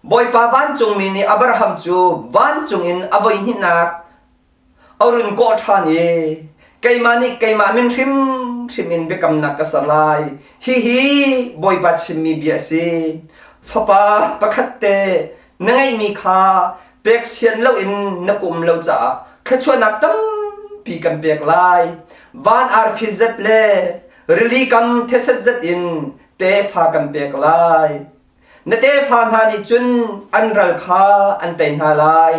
Bawipa vancungmi nih Abraham cu vancung in a voihnihnak A run kawh ṭhan i keimah nih keimah min hrimhrim in biakamnak ka ser lai. Hihi Bawipa chimmi bia a si. Fapa pakhat te na ngeihmi kha pek sian loin na kum lo caah thluachuahnak tampi kan pek lai. Van arfi zat le rili kam theset zat in tefa kan pek lai. Na tefa hna nih cun an ral kha an tei hna lai.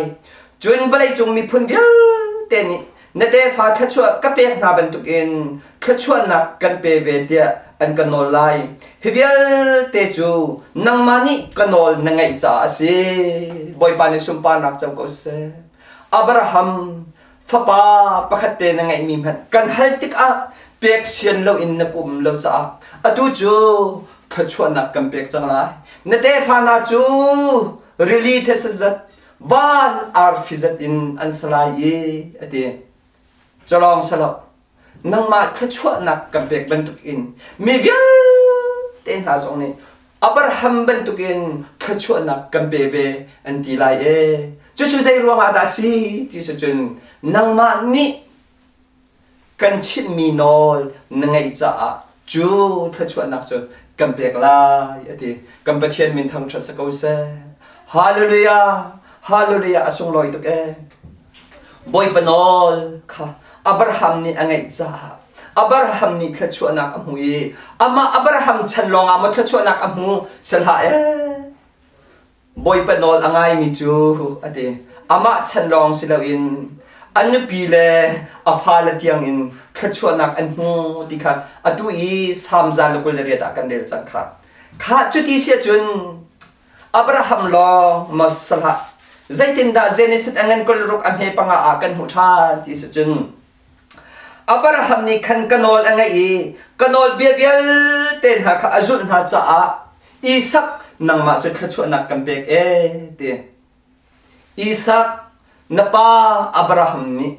Cun vawleicung miphun vialte nih na tefa thluachuah ka pek hna bantukin thluachuahnak kan pe ve tiah an ka nawl lai. Hi vialte cu nangmah nih ka nawl na ngaih caah a si. Bawipa nih sunparnak co ko seh. Abraham fapa pakhat te na ngeihmi hmanh kan hal tikah pek sian loin na kum lo caah atu cu thluachuahnak kan pek cang lai. Na tefa hna cu rili these zat van arfi zat in an si lai i a ti. Calawng salo nangmah thluachuahnak kan pek bantukin mi vialte hna zong nih Abraham bantukin thluachuahnak kan pe ve an ti lai e. Cucu zei ruangah dah si ti cu cun nangmah nih kan chimhmi nawl na ngaih caah cu thluachuahnak cu kan pek lai a ti. Kan Pathian min thangṭhat si ko seh. Hallelujah! Hallelujah! A sunglawi tuk ee. Bawipa nawl kha Abraham nih a ngaih caah Abraham nih thluachuahnak a hmu i amah Abraham chan lawngah maw thluachuahnak a hmu si hlah ee. Bawipa nawl a ngaimi cu a ti. Amah chan lawng si loin a nupi le a fale tiangin thluachuahnak an hmu ti kha atu i Salm 128 ah kan rel cang kha. Kha cuti si ahcun Abraham lawng maw si hlah zeitindah Genesis a ngan 26 a hme panga ah kan hmuh ṭhan ti si cun. Abraham nih khan ka nawl a ngaih i ka nawlbia vialte hna kha a zulh hna caah Isak nangmah cu thluachuahnak kan pek ee ti. Isak na pa Abraham nih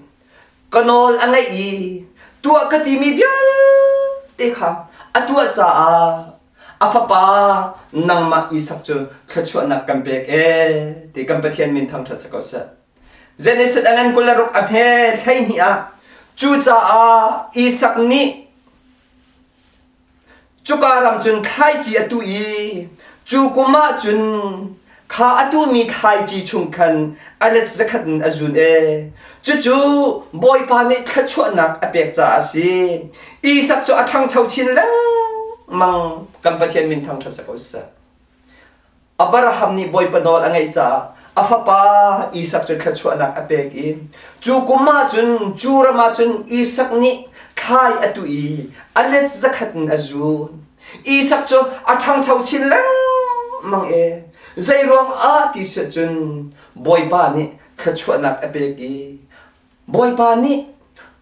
ka nawl a ngaih i tuah ka timi vialte kha a tuah caah a fapa nangmah Isak cu thluachuahnak kan pek ee ti kan Pathian min thangṭhat si ko seh. Genesis a ngan 26 a hme 12 ah cucaah Isak nih cuka ram cun thlaici a tuh i cu kum ah cun kha a tuhmi thlaici chung khan a let zakhat in a zun ee. Cucu Bawipa nih thluachuahnak a pek caah a si. Isak cu a ṭhangcho chin lengmang. Kan Pathian min thangṭhat si ko seh. Abraham nih Bawipa nawl a ngaih caah a fapa Isak cu thluachuahnak a pek i cu kum ah cun cu ram ah cun Isak nih thlai a tuh i a let zakhat in a zun. Isak cu a ṭhangcho chin lengmang i zeiruang ah ti si cun Bawipa nih thluachuahnak a pek i Bawipa nih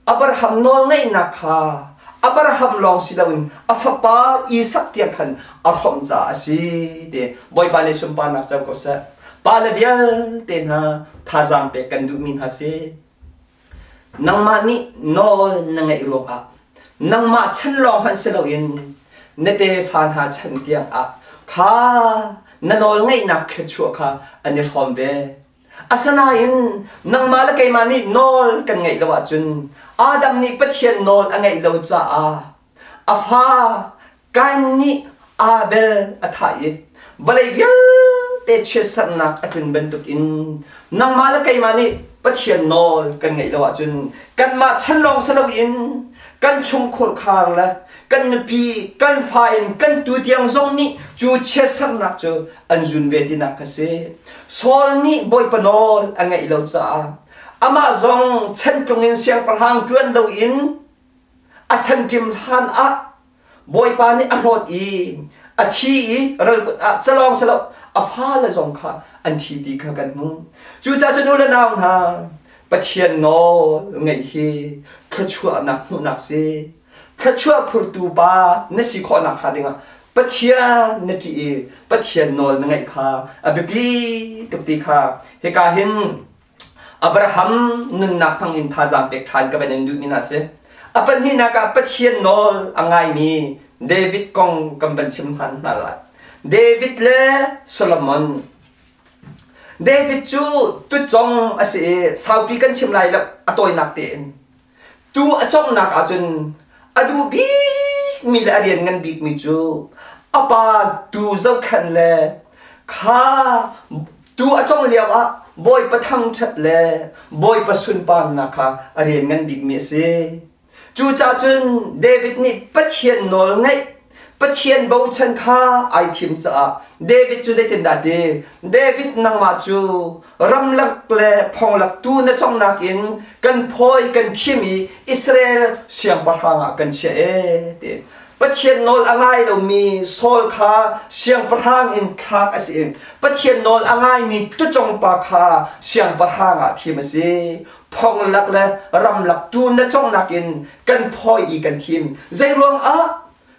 Abraham nawlngaihnak kha Abraham lawng si loin a fapa Isak tiang khan a hrawmh caah a si ti Bawipa nih sunparnak co ko seh. Pale vialte hna thazaang pek kan duhmi hna si. Nangmah nih nawl na ngeih ruangah nangmah chan lawng hmanh si loin na tefa hna chan tiang ah kha na nawl ngeihnak thluachuah kha an i hrawm ve. Asinain nangmah le keimah nih nawl kan ngeih lo ahcun Adam nih Pathian nawl a ngeih lo caah a fa Kain nih Abel a thah i vawlei vialte chiatserhnak a tlun bantukin nangmah le keimah nih Pathian nawl kan ngeih lo ahcun kanmah chan lawng si loin kan chungkhur khar le kan nupi kan fa in kan tu tiang zong nih cu chiatserhnak cu an zun ve tinak ka si. Saul nih Bawipa nawl a ngeih lo caah amah zong chantlung in siangpahrang ṭuan loin a chanṭim hlan ah Bawipa nih a hlawt i a thi i ralkut ah calawng si lo a fale zong kha an thi ti kha kan hmu. Cucaah cu nu le nau hna Pathian nawl ngeih hi thluachuahnak hmuhnak si. Thluachuah phurtu pa na si khawhnak hnga dingah Pathian na ṭih i Pathian nawl na ngaih kha a biapi tuk ti kha hika hin Abraham nunnak hmang in thazaang pek ṭhan ka van in duhmi hna si. A pahnihnak ah Pathian nawl a ngaimi David kong kan van chim hman hna lai. David le Solomon. David cu tucong a si i saupi kan chim lai lo a tawinak tein. Tu a conghnak ahcun a duh bikmi le a rian ngan bikmi cu a pa tu zohkhenh le kha tu a congh lio ah Bawipa thangṭhat le Bawipa sunparnak kha a rian ngan bikmi a si. Cucaah cun David nih Pathian nawl ngaih Pathian bochan kha ai thim caah David cu zeitindah ti? David nangmah cu ramlak le phonglak tu na conghnak in kan phawi kan thim i Israel siangpahrang ah kan chiah ee ti. Pathian nawl a ngai lomi Saul kha siangpahrang in thlak a si i Pathian nawl a ngaimi tucongpa kha siangpahrang ah thim a si. Phonglak le ramlak tu na conghnak in kan phawi i kan thim. Zeiruang ah?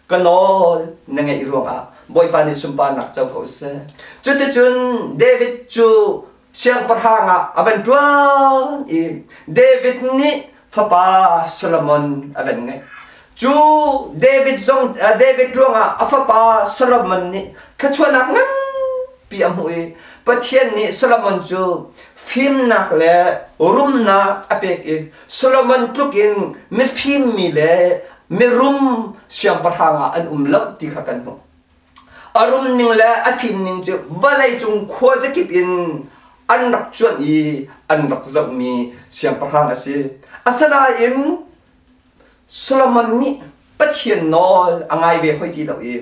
Ka nawl na ngeih ruangah Bawipa nih sunparnak co ko seh. Cuticun David cu siangpahrang ah a van ṭuan i David nih fapa Solomon a van ngeih. Cu David zong David ruangah a fapa Solomon nih thluachuahnak nganpi a hmuh i Pathian nih Solomon cu fimnak le rumnak a pek i Solomon tluk in mifim mi le mirum siangpahrang ah an um lo ti kha kan hmuh. A rum ning le a fim ning cu vawleicung khuazakip in an rak cuanh i an rak zohmi siangpahrang a si. Asinain Solomon nih Pathian nawl a ngai ve hoi ti lo i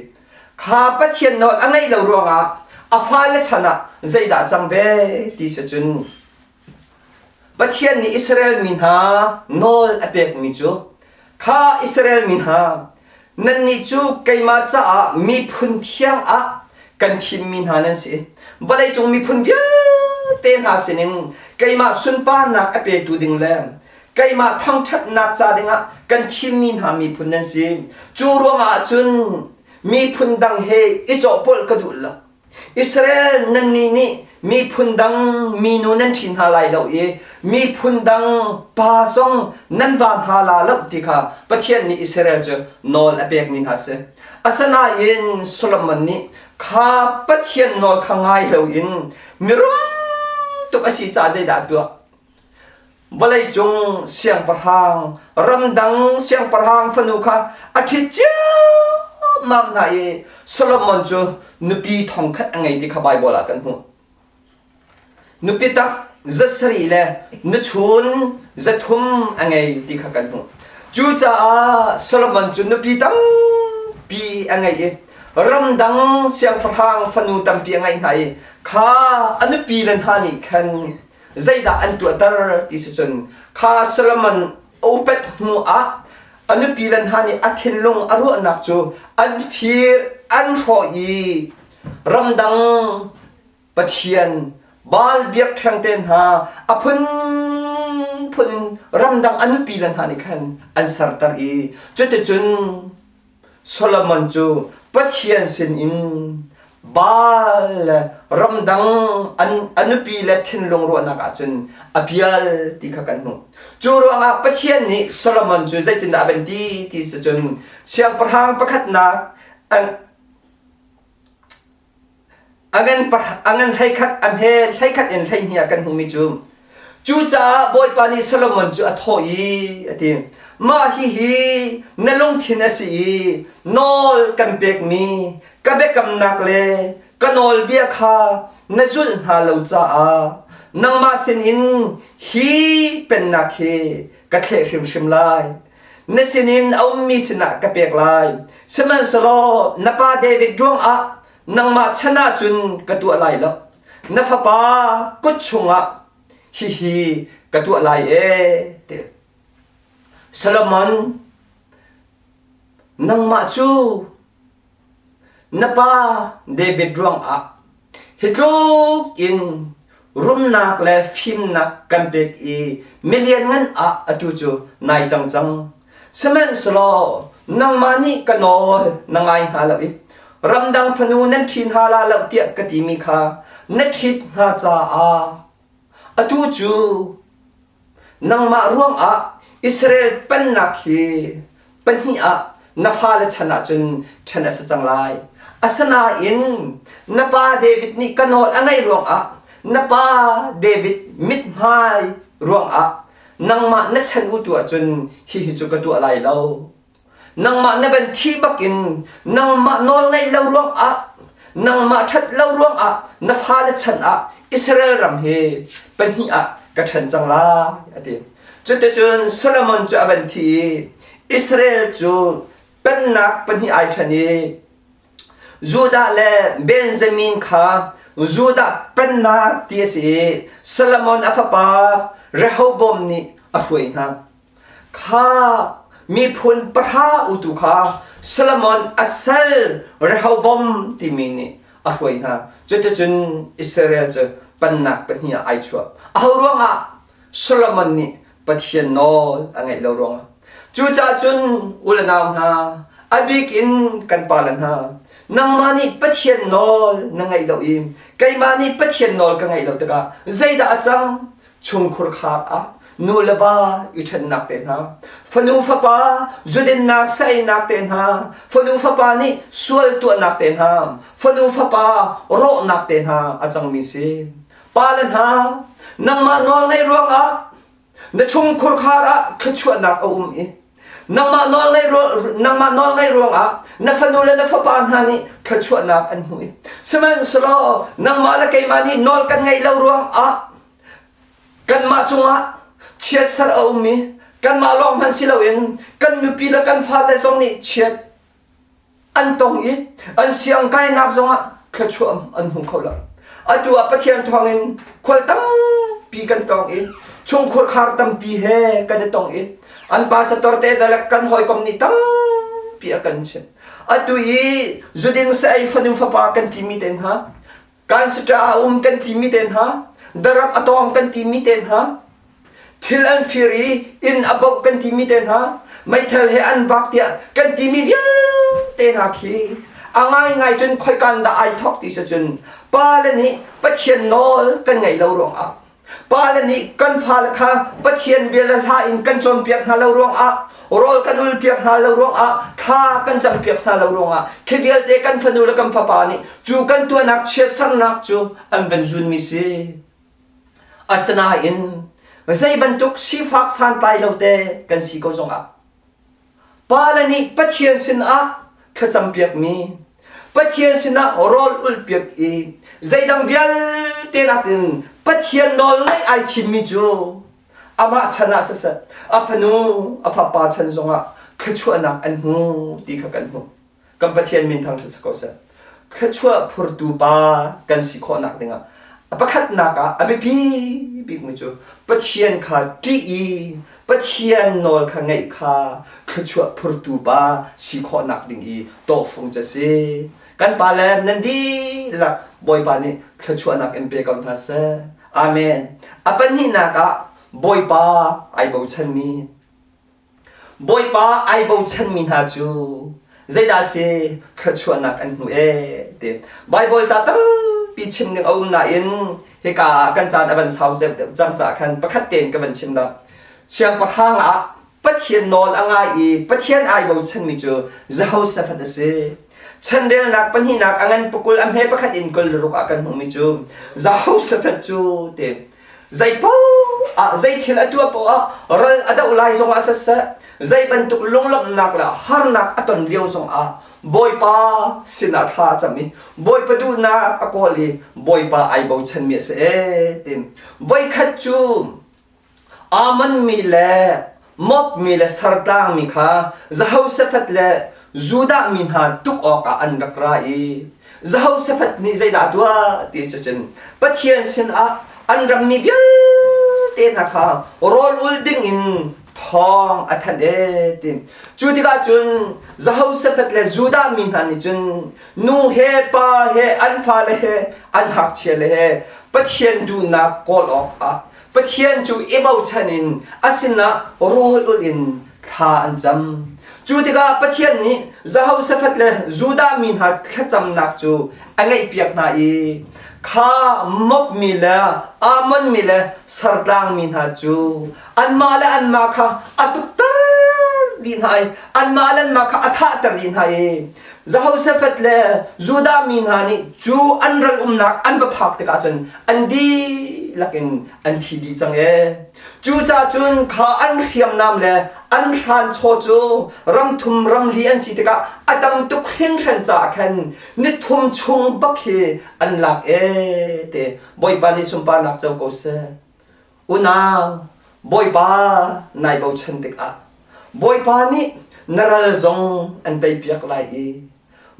kha Pathian nawl a ngaih lo ruangah a fale chan ah zeidah cang ve ti si cun Pathian nih Israel mi hna nawl a pekmi cu, Kha Israel mi hna, nannih cu keimah caah miphun thiang ah kan thimmi hna nan si. Vawleicung miphun vialte hna sinin keimah sunparnak a petu ding le Keimah thangṭhatnak ca dingah kan thimmi hna miphun nan si. Cu ruangah cun miphun dang he i cawhpawlh ka duh lo. Israel nannih nih miphun dang minu nan ṭhi hna lai lo i miphun dang pa zong nan va hna la lo ti kha Pathian nih Israel cu nawl a pekmi hna si. Asinain Solomon nih kha Pathian nawl kha ngai loin mirum tuk a si caah zeidah a tuah? Vawleicung siangpahrang, ramdang siangpahrang fanu kha a ṭhit ciammam hna i Solomon cu nupi thongkhat a ngei ti kha Baibal ah kan hmuh. Nupi tak 700 le nuchun 300 a ngei ti kha kan hmuh. Cucaah Solomon cu nupi tampi a ngei i ramdang siangpahrang fanu tampi a ngeih hna i kha a nupi le hna nih khan zeidah an tuahter ti si cun kha Solomon a upat hnu ah a nupi le hna nih a thinlung a ruahnak cu an fir an hrawh i ramdang pathian Baal biakṭheng te hna a phunphun in ramdang a nupi le hna nih khan an serter i cuticun Solomon cu Pathian sinin Baal le ramdang an a nupi le thinlung ruahnak ah cun a pial ti kha kan hmuh. Cu ruangah Pathian nih Solomon cu zeitindah a van ti ti si cun siangpahrang pakhatnak an A ngan 11 a hme 11 in 12 ah kan hmuhmi cu cucaah Bawipa nih Solomon cu a thawh i a ti mah hihi na lungthin a si i nawl kan pekmi ka biakamnak le ka nawlbia kha na zulh hna lo caah nangmah sinin hi pennak hi ka thleh hrimhrim lai. Na sinin a ummi sinah ka pek lai. Sihmanhsehlaw na pa David ruangah nangmah chan ah cun ka tuah lai lo. Na fapa kut chungah hihi ka tuah lai ee ti. Solomon, nangmah cu Na pa David ruangah hi tluk in rumnak le fimnak kan pek i milianngan ah atu cu nai cang cang. Sihmanhsehlaw nangmah nih ka nawl na ngai hnga lo i ramdang fanu nan ṭhi hna la lo tiah ka timi kha na ṭhit hna caah atu cu Nangmah ruangah Israel pennak hi pahnih ah na fale chan ah cun ṭhen a si cang lai. Asinain na pa David nih ka nawl a ngaih ruangah na pa David mithmai ruangah nangmah na chan u tu ahcun hihi cu ka tuah lai lo. Nangmah na van thih bakin nangmah nawl ngaih lo ruangah nangmah ṭhat lo ruangah na fale chan ah Israel ram hi pahnih ah ka ṭhen cang lai a ti. Cuticun Solomon cu a van thi i Israel cu pennak pahnih ai ṭhen i Judah le Benjamin kha Judah pennak ti a si i Solomon a fapa Rehoboam nih a hruai hna. Kha miphun pahra utu kha Solomon a sal Rehoboam timi nih a hruai hna. Cuticun Israel cu pannak pahnih ah ai chuah. Aho ruangah Solomon nih Pathian nawl a ngaih lo ruangah. Cucaah cun u le nau hna, a bik in kan pale hna, nangmah nih Pathian nawl na ngaih lo i keimah nih Pathian nawl ka ngaih lo tikah zeidah a cang? Chungkhur khar ah nu le va i ṭhennak te hna, fanu fapa zudinnak saeinak te hna, fanu fapa nih sual tuahnak te hna, fanu fapa rawhnak te hna a cangmi si. Pa le hna, nangmah nawl ngaih ruangah na chungkhur khar ah thluachuahnak a um i nangmah nawl ngaih nangmah nawl ngaih ruangah na fanu le na fapa hna nih thluachuahnak an hmu i sihmanhsehlaw nangmah le keimah nih nawl kan ngaih lo ruangah Kanmah cungah chiatser a um i kanmah lawng hmanh si loin kan nupi le kan fale zong nih chiat an tong i an siangkainak zongah thluachuah an hmu kho lo. Atu ah Pathian thawngin khual tampi kan tong i chungkhur khar tampi he kan i tong i an pastor te le kan hawikom nih tampi a kan chimh. Atu i zuding sa ei fanu fapa kan timi te hna Kan sita a um kan timi te hna, darap a tawng kan timi te hna, Thil an fir i inn a boh kan timi te hna, meithal he an vak tiah kan timi vialte hna khi a ngaingai cun khoikan dah ai thawk ti si cun pale nih Pathian nawl kan ngaih lo ruangah pale nih kan fale kha Pathian bia le hla in kan cawnpiak hna lo ruangah rawl kan ulpiak hna lo ruangah thla kan campiak hna lo ruangah khi vialte kan fanu le kan fapa nih cu kan tuahnak chiatsernak cu an van zunmi si. Asinain zei bantuk sifak santlai lo te kan si ko zongah pale nih Pathian sinah thlacampiakmi Pathian sinah rawl ulhpiak i zeidang vialte nakin Pathian nawl ngaih ai thimmi cu amah chan ah siseh a fanu a fapa chan zongah thluachuahnak an hmu ti kha kan hmuh. Kan Pathian min thangṭhat si ko seh. Thluachuah phurtu pa kan si khawhnak dingah a pakhatnak ah a biapi bikmi cu Pathian kha ṭih i Pathian nawl kha ngaih kha thluachuah phurtu pa si khawhnak ding i tawhfung cu a si. Kan pale nan dihlak Bawipa nih thluachuahnak in pe ko hna seh. Amen. A pahnihnak ah Bawipa ai bochanmi Bawipa ai bochanmi hna cu zeidah a si thluachuahnak an hmu ee ti. Baibal ca tampi chim ning a um nain hika ah kan caan a van sau deuh deuh cang caah khan pakhat tein ka van chim la. Siangpahrang ah Pathian nawl a ngai i Pathian ai bochanmi cu Jehoshaphat a si. Chanrelnak pahnihnak a ngan pakul a hme pakhat in kul ruk ah kan hmuhmi cu Jehoshaphat cu ti. Zei paoh ah zei thil a tuah paoh ah ral a doh lai zongah siseh, zei bantuk lunglawmhnak le harnak a ton lio zongah Bawipa sinah thla a cam i Bawipa duhnak a kawl i Bawipa ai bochanmi a si ee tin. Voikhat cu Ammon mi le Moab mi le Sartlang mi kha Jehoshaphat le Judah mi hna tuk awkah an rak ra i Jehoshaphat nih zeidah a tuah ti cu cun Pathian sinah an rammi vialte hna kha rawl ul dingin thawng a thanh ee ti. Cu tikah cun Jehoshaphat le Judah mi hna nih cun nu he pa he an fale he an ngakchia le he Pathian duhnak kawl awkah Pathian cu i bochan in a sinah rawl ul in thla an cam. Cu tikah Pathian nih Jehoshaphat le Judah mi hna thlacamnak cu a ngaihpiak hna i kha Moab mi le Ammon mi le Sartlang mi hna cu anmah le anmah kha a tukter dih hna i anmah le anmah kha a thahter dih hna i Jehoshaphat le Judah mi hna nih cu an ral umnak an va phak tikah cun an dihlak in an thi dih cang ee. Cucaah cun kha an hriamnam le an hranchaw cu ramthum ramli an si tikah a tam tuk hringhran caah khan nithum chung bak hi an lak ee te Bawipa nih sunparnak co ko seh. Unau, Bawipa nai bochan tikah Bawipa nih na ral zong an teipiak lai i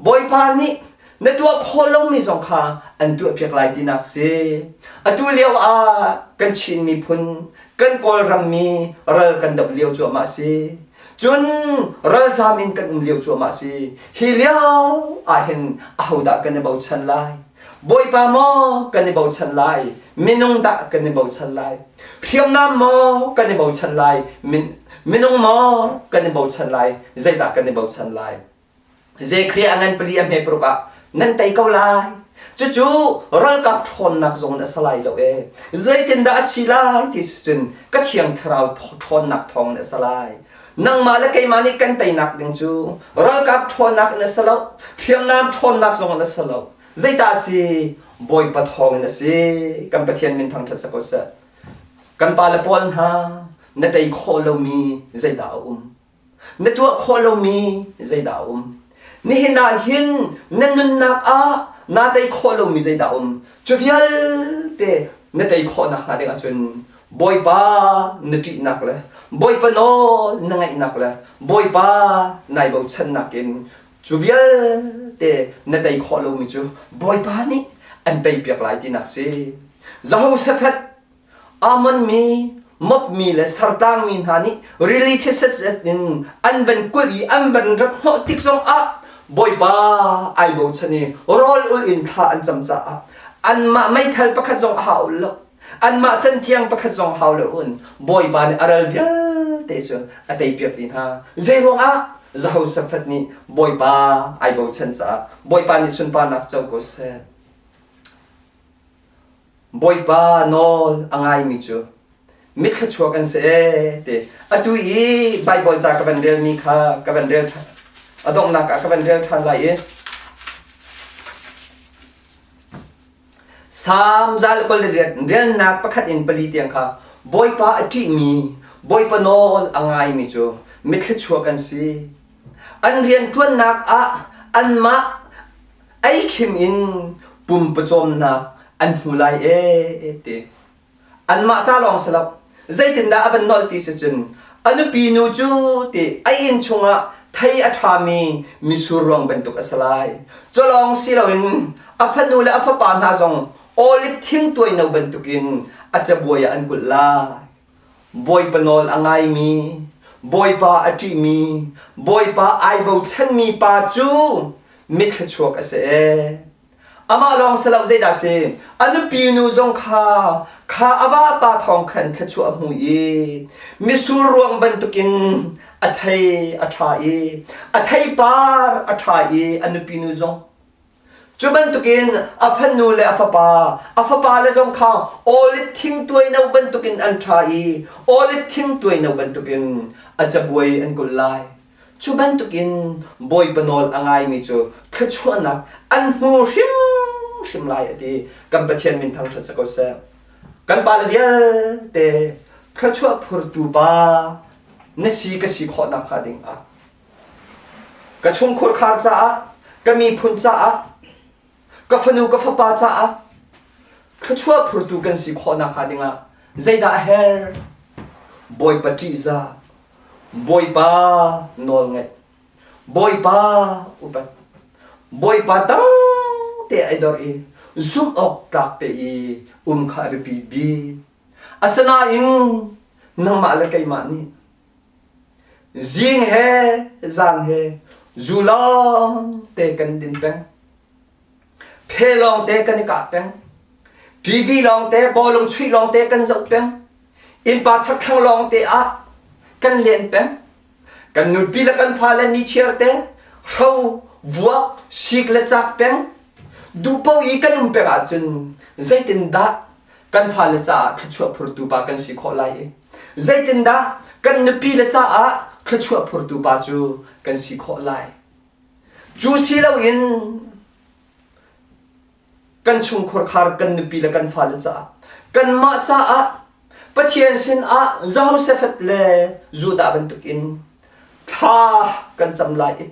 Bawipa nih na tuah khawh lomi zong kha an tuahpiak lai tinak si. Atu lio ah kan Chin miphun, kan Kawlram mi ral kan doh lio cuahmah si. Cun ralzam in kan um lio cuahmah si. Hi lio ahhin ahodah kan i bochan lai? Bawipa maw kan i bochan lai? Minung dah kan i bochan lai? Hriamnam maw kan i bochan lai? Minung maw kan i bochan lai? Zeidah kan i bochan lai? Zekhriah a ngan pali a hme paruk ah nan tei ko lai. Cucu ralkap ṭhawnnak zong in a si lai lo ee. Zeitindah a si lai ti cun ka thiang thlarau ṭhawnnak thawng in a si lai. Nangmah le keimah nih kan teinak ding cu ralkap ṭhawnnak in a si lo, hriamnam ṭhawnnak zong in a si lo. Zeitah a si? Bawipa thawng in a si. Kan Pathian min thangṭhat si ko seh. Kan pale pawl hna na tei khawh lomi zeidah a um? Na tuah khawh lomi zeidah a um? Nihin ah hin na nunnak ah naa tei khawh lomi zeidah a um? Cu vialte na tei khawh nakhnga ding ahcun Bawipa na ṭihnak le Bawipa nawl na ngaihnak le Bawipa nai bochannak in cu vialte na tei khawh lomi cu Bawipa nih an teipiak lai tinak si. Jehoshaphat Ammon mi, Moab mi le Sartlang mi hna nih rili thiset zet in an van kulh i an van rat hnawh tik zongah Bawipa ai bochan i rawl ul in thla an cam caah anmah meithal pakhat zong a hau lo. Anmah can tiang pakhat zong hau lo un Bawipa nih a ral vialte cu a teipiak dih hna. Zeiruangah Jehoshaphat nih Bawipa ai bochan caah Bawipa nih sunparnak co ko seh. Bawipa nawl a ngaimi cu mithluachuak an si ee ti. Atu i Baibal ca ka van relmi kha ka van rel ṭhan. A donghnak ah ka van rel ṭhan lai i Salm 128 relnak pakhat in pali tiang kha Bawipa a ṭihmi, Bawipa nawl a ngaimi cu mithluachuak an si. An rianṭuannak ah anmah ei khim in pumpawcawmnak an hmu lai ee ti. Anmah ca lawng si lo. Zeitindah a van nolh ti si cun a nupi nu cu ti a inn chungah thei a ṭhami misur ruang bantuk a si lai. Cu lawng si loin a fanu le a fapa hna zong oliv thing tuaino bantukin a cabuai ah an kulh lai. Bawipa nawl a ngaimi, Bawipa a ṭihmi, Bawipa ai bochanmi pa cu mithluachuak a si ee. Amah lawng si lo zeidah si? A nupi nu zong kha kha a vapa thawng khan thluachuah a hmu i misur ruang bantukin a thei a ṭha i a theipar a ṭha i a nupi nu zong Cu bantukin a fanu le a fapa, a fapale zong kha oliv thing tuaino bantukin an ṭha i oliv thing tuaino bantukin a cabuai an kulh lai. Cu bantukin Bawipa nawl a ngaimi cu thluachuahnak an hmu hrimhrim lai a ti. Kan Pathian min thangṭhat si ko seh. Kan pale vialte thluachuah phurtu pa na si ka si khawh nakhnga ding ah Ka chungkhurkhar caah, ka miphun caah, ka fanu ka fapa caah thluachuah phurtu kan si khawh nakhnga dingah zeidah a herh? Bawipa ṭihzah, Bawipa nawlngaih, Bawipa upat, Bawipa dang te ai dor i zumh awk tlak te i um kha a biapi bik. Asinain nangmah le keimah nih Zing he zan he zu lawng te kan din peng. Phe lawng te kan i kah peng. TV lawng te bawlung chuih lawng te kan zoh peng. Innpa chakthlang lawng te ah kan len peng. Kan nupi le kan fale nichiar te hro, vuak, sik le cak peng. Duhpo i kan um peng ahcun zeitindah kan fale caah thluachuah phurtu pa kan si khawh lai i zeitindah kan nupi le caah thluachuah phurtu pa cu kan si khawh lai cu si loin kan chungkhur khar kan nupi le kan fale caah kanmah caah Pathian sinah Jehoshaphat le Judah bantukin thla kan cam lai i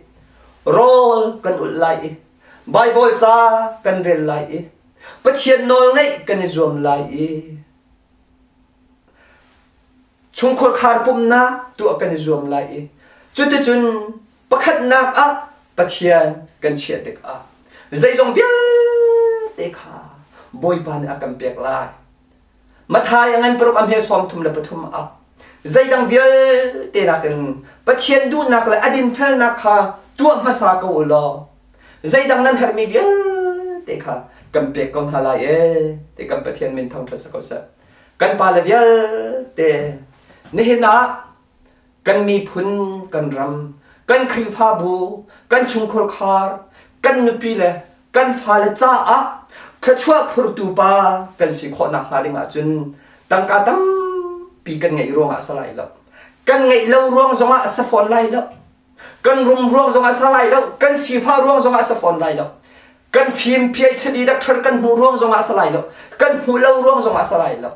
rawl kan ulh lai i Baibal ca kan rel lai i Pathian nawlngaih kan i zuam lai i chungkhur khar pumnak tuah kan i zuam lai i cuticun pakhatnak ah Pathian kan chiah tikah zeizong vialte kha Bawipa nih a kan pek lai. Matthai a ngan paruk a hme 33 ah zeidang vialte nakin Pathian duhnak le a dinfelnak kha tuah hmasa ko u law zeidang nan herhmi vialte kha kan pek ko hna lai ee ti kan Pathian min thangṭhat si ko seh. Kan pale vialte nihin ah kan miphun, kan ram, kan Khrihfabu, kan chungkhur khar, kan nupi le kan fale caah thluachuah phurtu pa kan si khawh nakhnga ding ahcun tangka tampi kan ngeih ruangah a si lai lo. Kan ngeih lo ruang zongah a si fawn lai lo. Kan rum ruang zongah a si lai lo. Kan sifah ruang zongah a si fawn lai lo. Kan fim PhD doctor kan hmuh ruang zongah a si lai lo. Kan hmuh lo ruang zongah a si lai lo.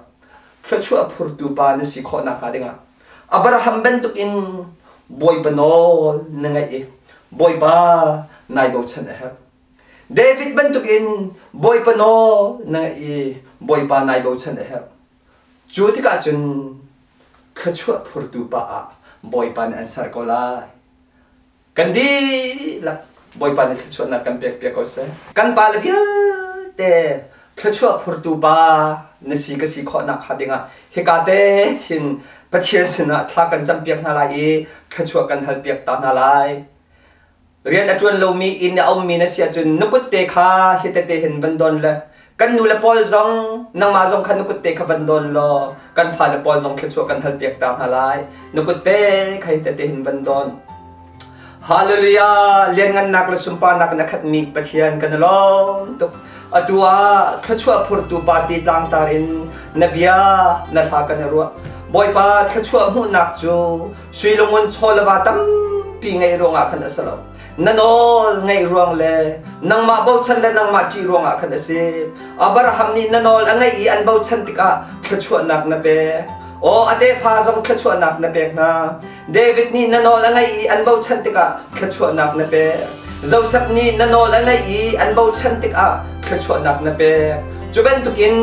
Thluachuah phurtu pa na si khawh nakhnga dingah Abraham bantukin Bawipa nawl na ngaih i Bawipa nai bochan a herh. David bantukin Bawipa nawl na ngaih i Bawipa nai bochan a herh. Cu tikah cun thluachuah phurtu pa ah Bawipa nih an ser ko lai. Kan dihlak Bawipa nih thluachuahnak kan pek piak ko seh. Kan pale vialte thluachuah phurtu pa na si ka si khawhnak hnga dingah hika te hin Pathian sinah thla kan campiak hna lai i thluachuah kan halpiak ta hna lai. Rian a ṭuan lomi inn a ummi na si ahcun na kut te kha hi tete hin van don le Kan nu le pawl zong nangmah zong kha na kutte kha van dawn law kan fale pawl zong thluachuah kan halpiak ta hna lai. Na kutte kha hi tete hin van dawn. Hallelujah! Lianngannak le sunparnak in a khatmi Pathian kan i lawm tuk. Atu ah thluachuah phurtu party tlangtar in na bia na hla kan i ruah. Bawipa thluachuah hmuhnak cu sui lungun chaw le va tampi ngeih ruangah khan a si lo. Na nawl ngaih ruang le nangmah bochan le nangmah ṭih ruangah khan a si. Abraham nih na nawl a ngaih i an bochan tikah thluachuahnak na pek. Aw a tefa zong thluachuahnak na pek hna. David nih na nawl a ngaih i an bochan tikah thluachuahnak na pek. Josef nih na nawl a ngaih i an bochan tikah thluachuahnak na pek. Cu bantukin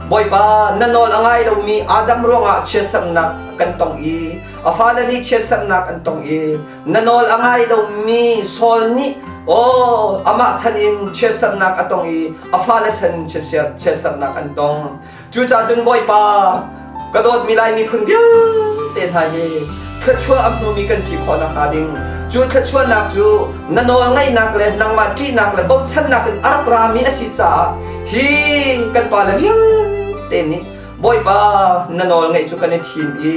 Bawipa na nawl a ngai lomi Adam ruangah chiatsernak kan tong i a fale nih chiatsernak an tong i na nawl a ngai lomi Saul nih aw amah chan in chiatsernak a tong i a fale chan in chiatsernak an tong. Cucaah cun Bawipa, ka dawtmi Lai miphun vialte hna hi thluachuah a hmumi kan si khawh nakhnga ding cu thluachuahnak cu na nawl ngaihnak le nangmah ṭihnak le bochannak in a rak rami a si caah hi kan pale vialte nih Bawipa na nawl ngaih cu kan i thim i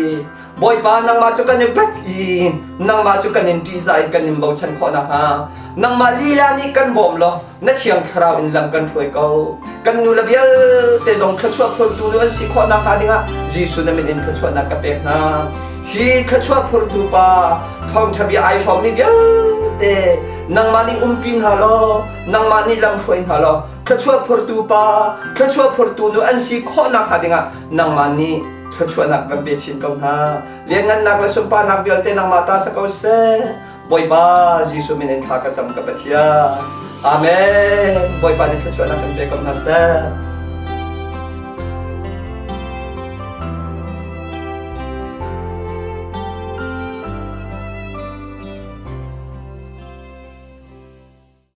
Bawipa nangmah cu kan i bat i nangmah cu kan in ṭihzah in kan in bochan khawh nakhnga nangmah lila nih kan bawm law na thiang thlarau in lam kan hruai ko. Kan nu le vialte zong thluachuah phurtu nu an si khawh nakhnga dingah Jesuh na min in thluachuahnak ka pek hna. Hi thluachuah phurtu pa thawngṭha bia ai hrawmmi vialte nangmah nih umpi hna law nangmah nih lam hruai hna law thluachuah phurtu pa thluachuah phurtu nu an si khawh nakhnga dingah nangmah nih thluachuahnak kan pe chin ko hna. Lianngannak le sunparnak vialte nangmah ta sa ko seh. Bawipa Jesuh min in thla ka cam ka Pathian. Amen. Bawipa nih thluachuahnak kan pe ko hna seh.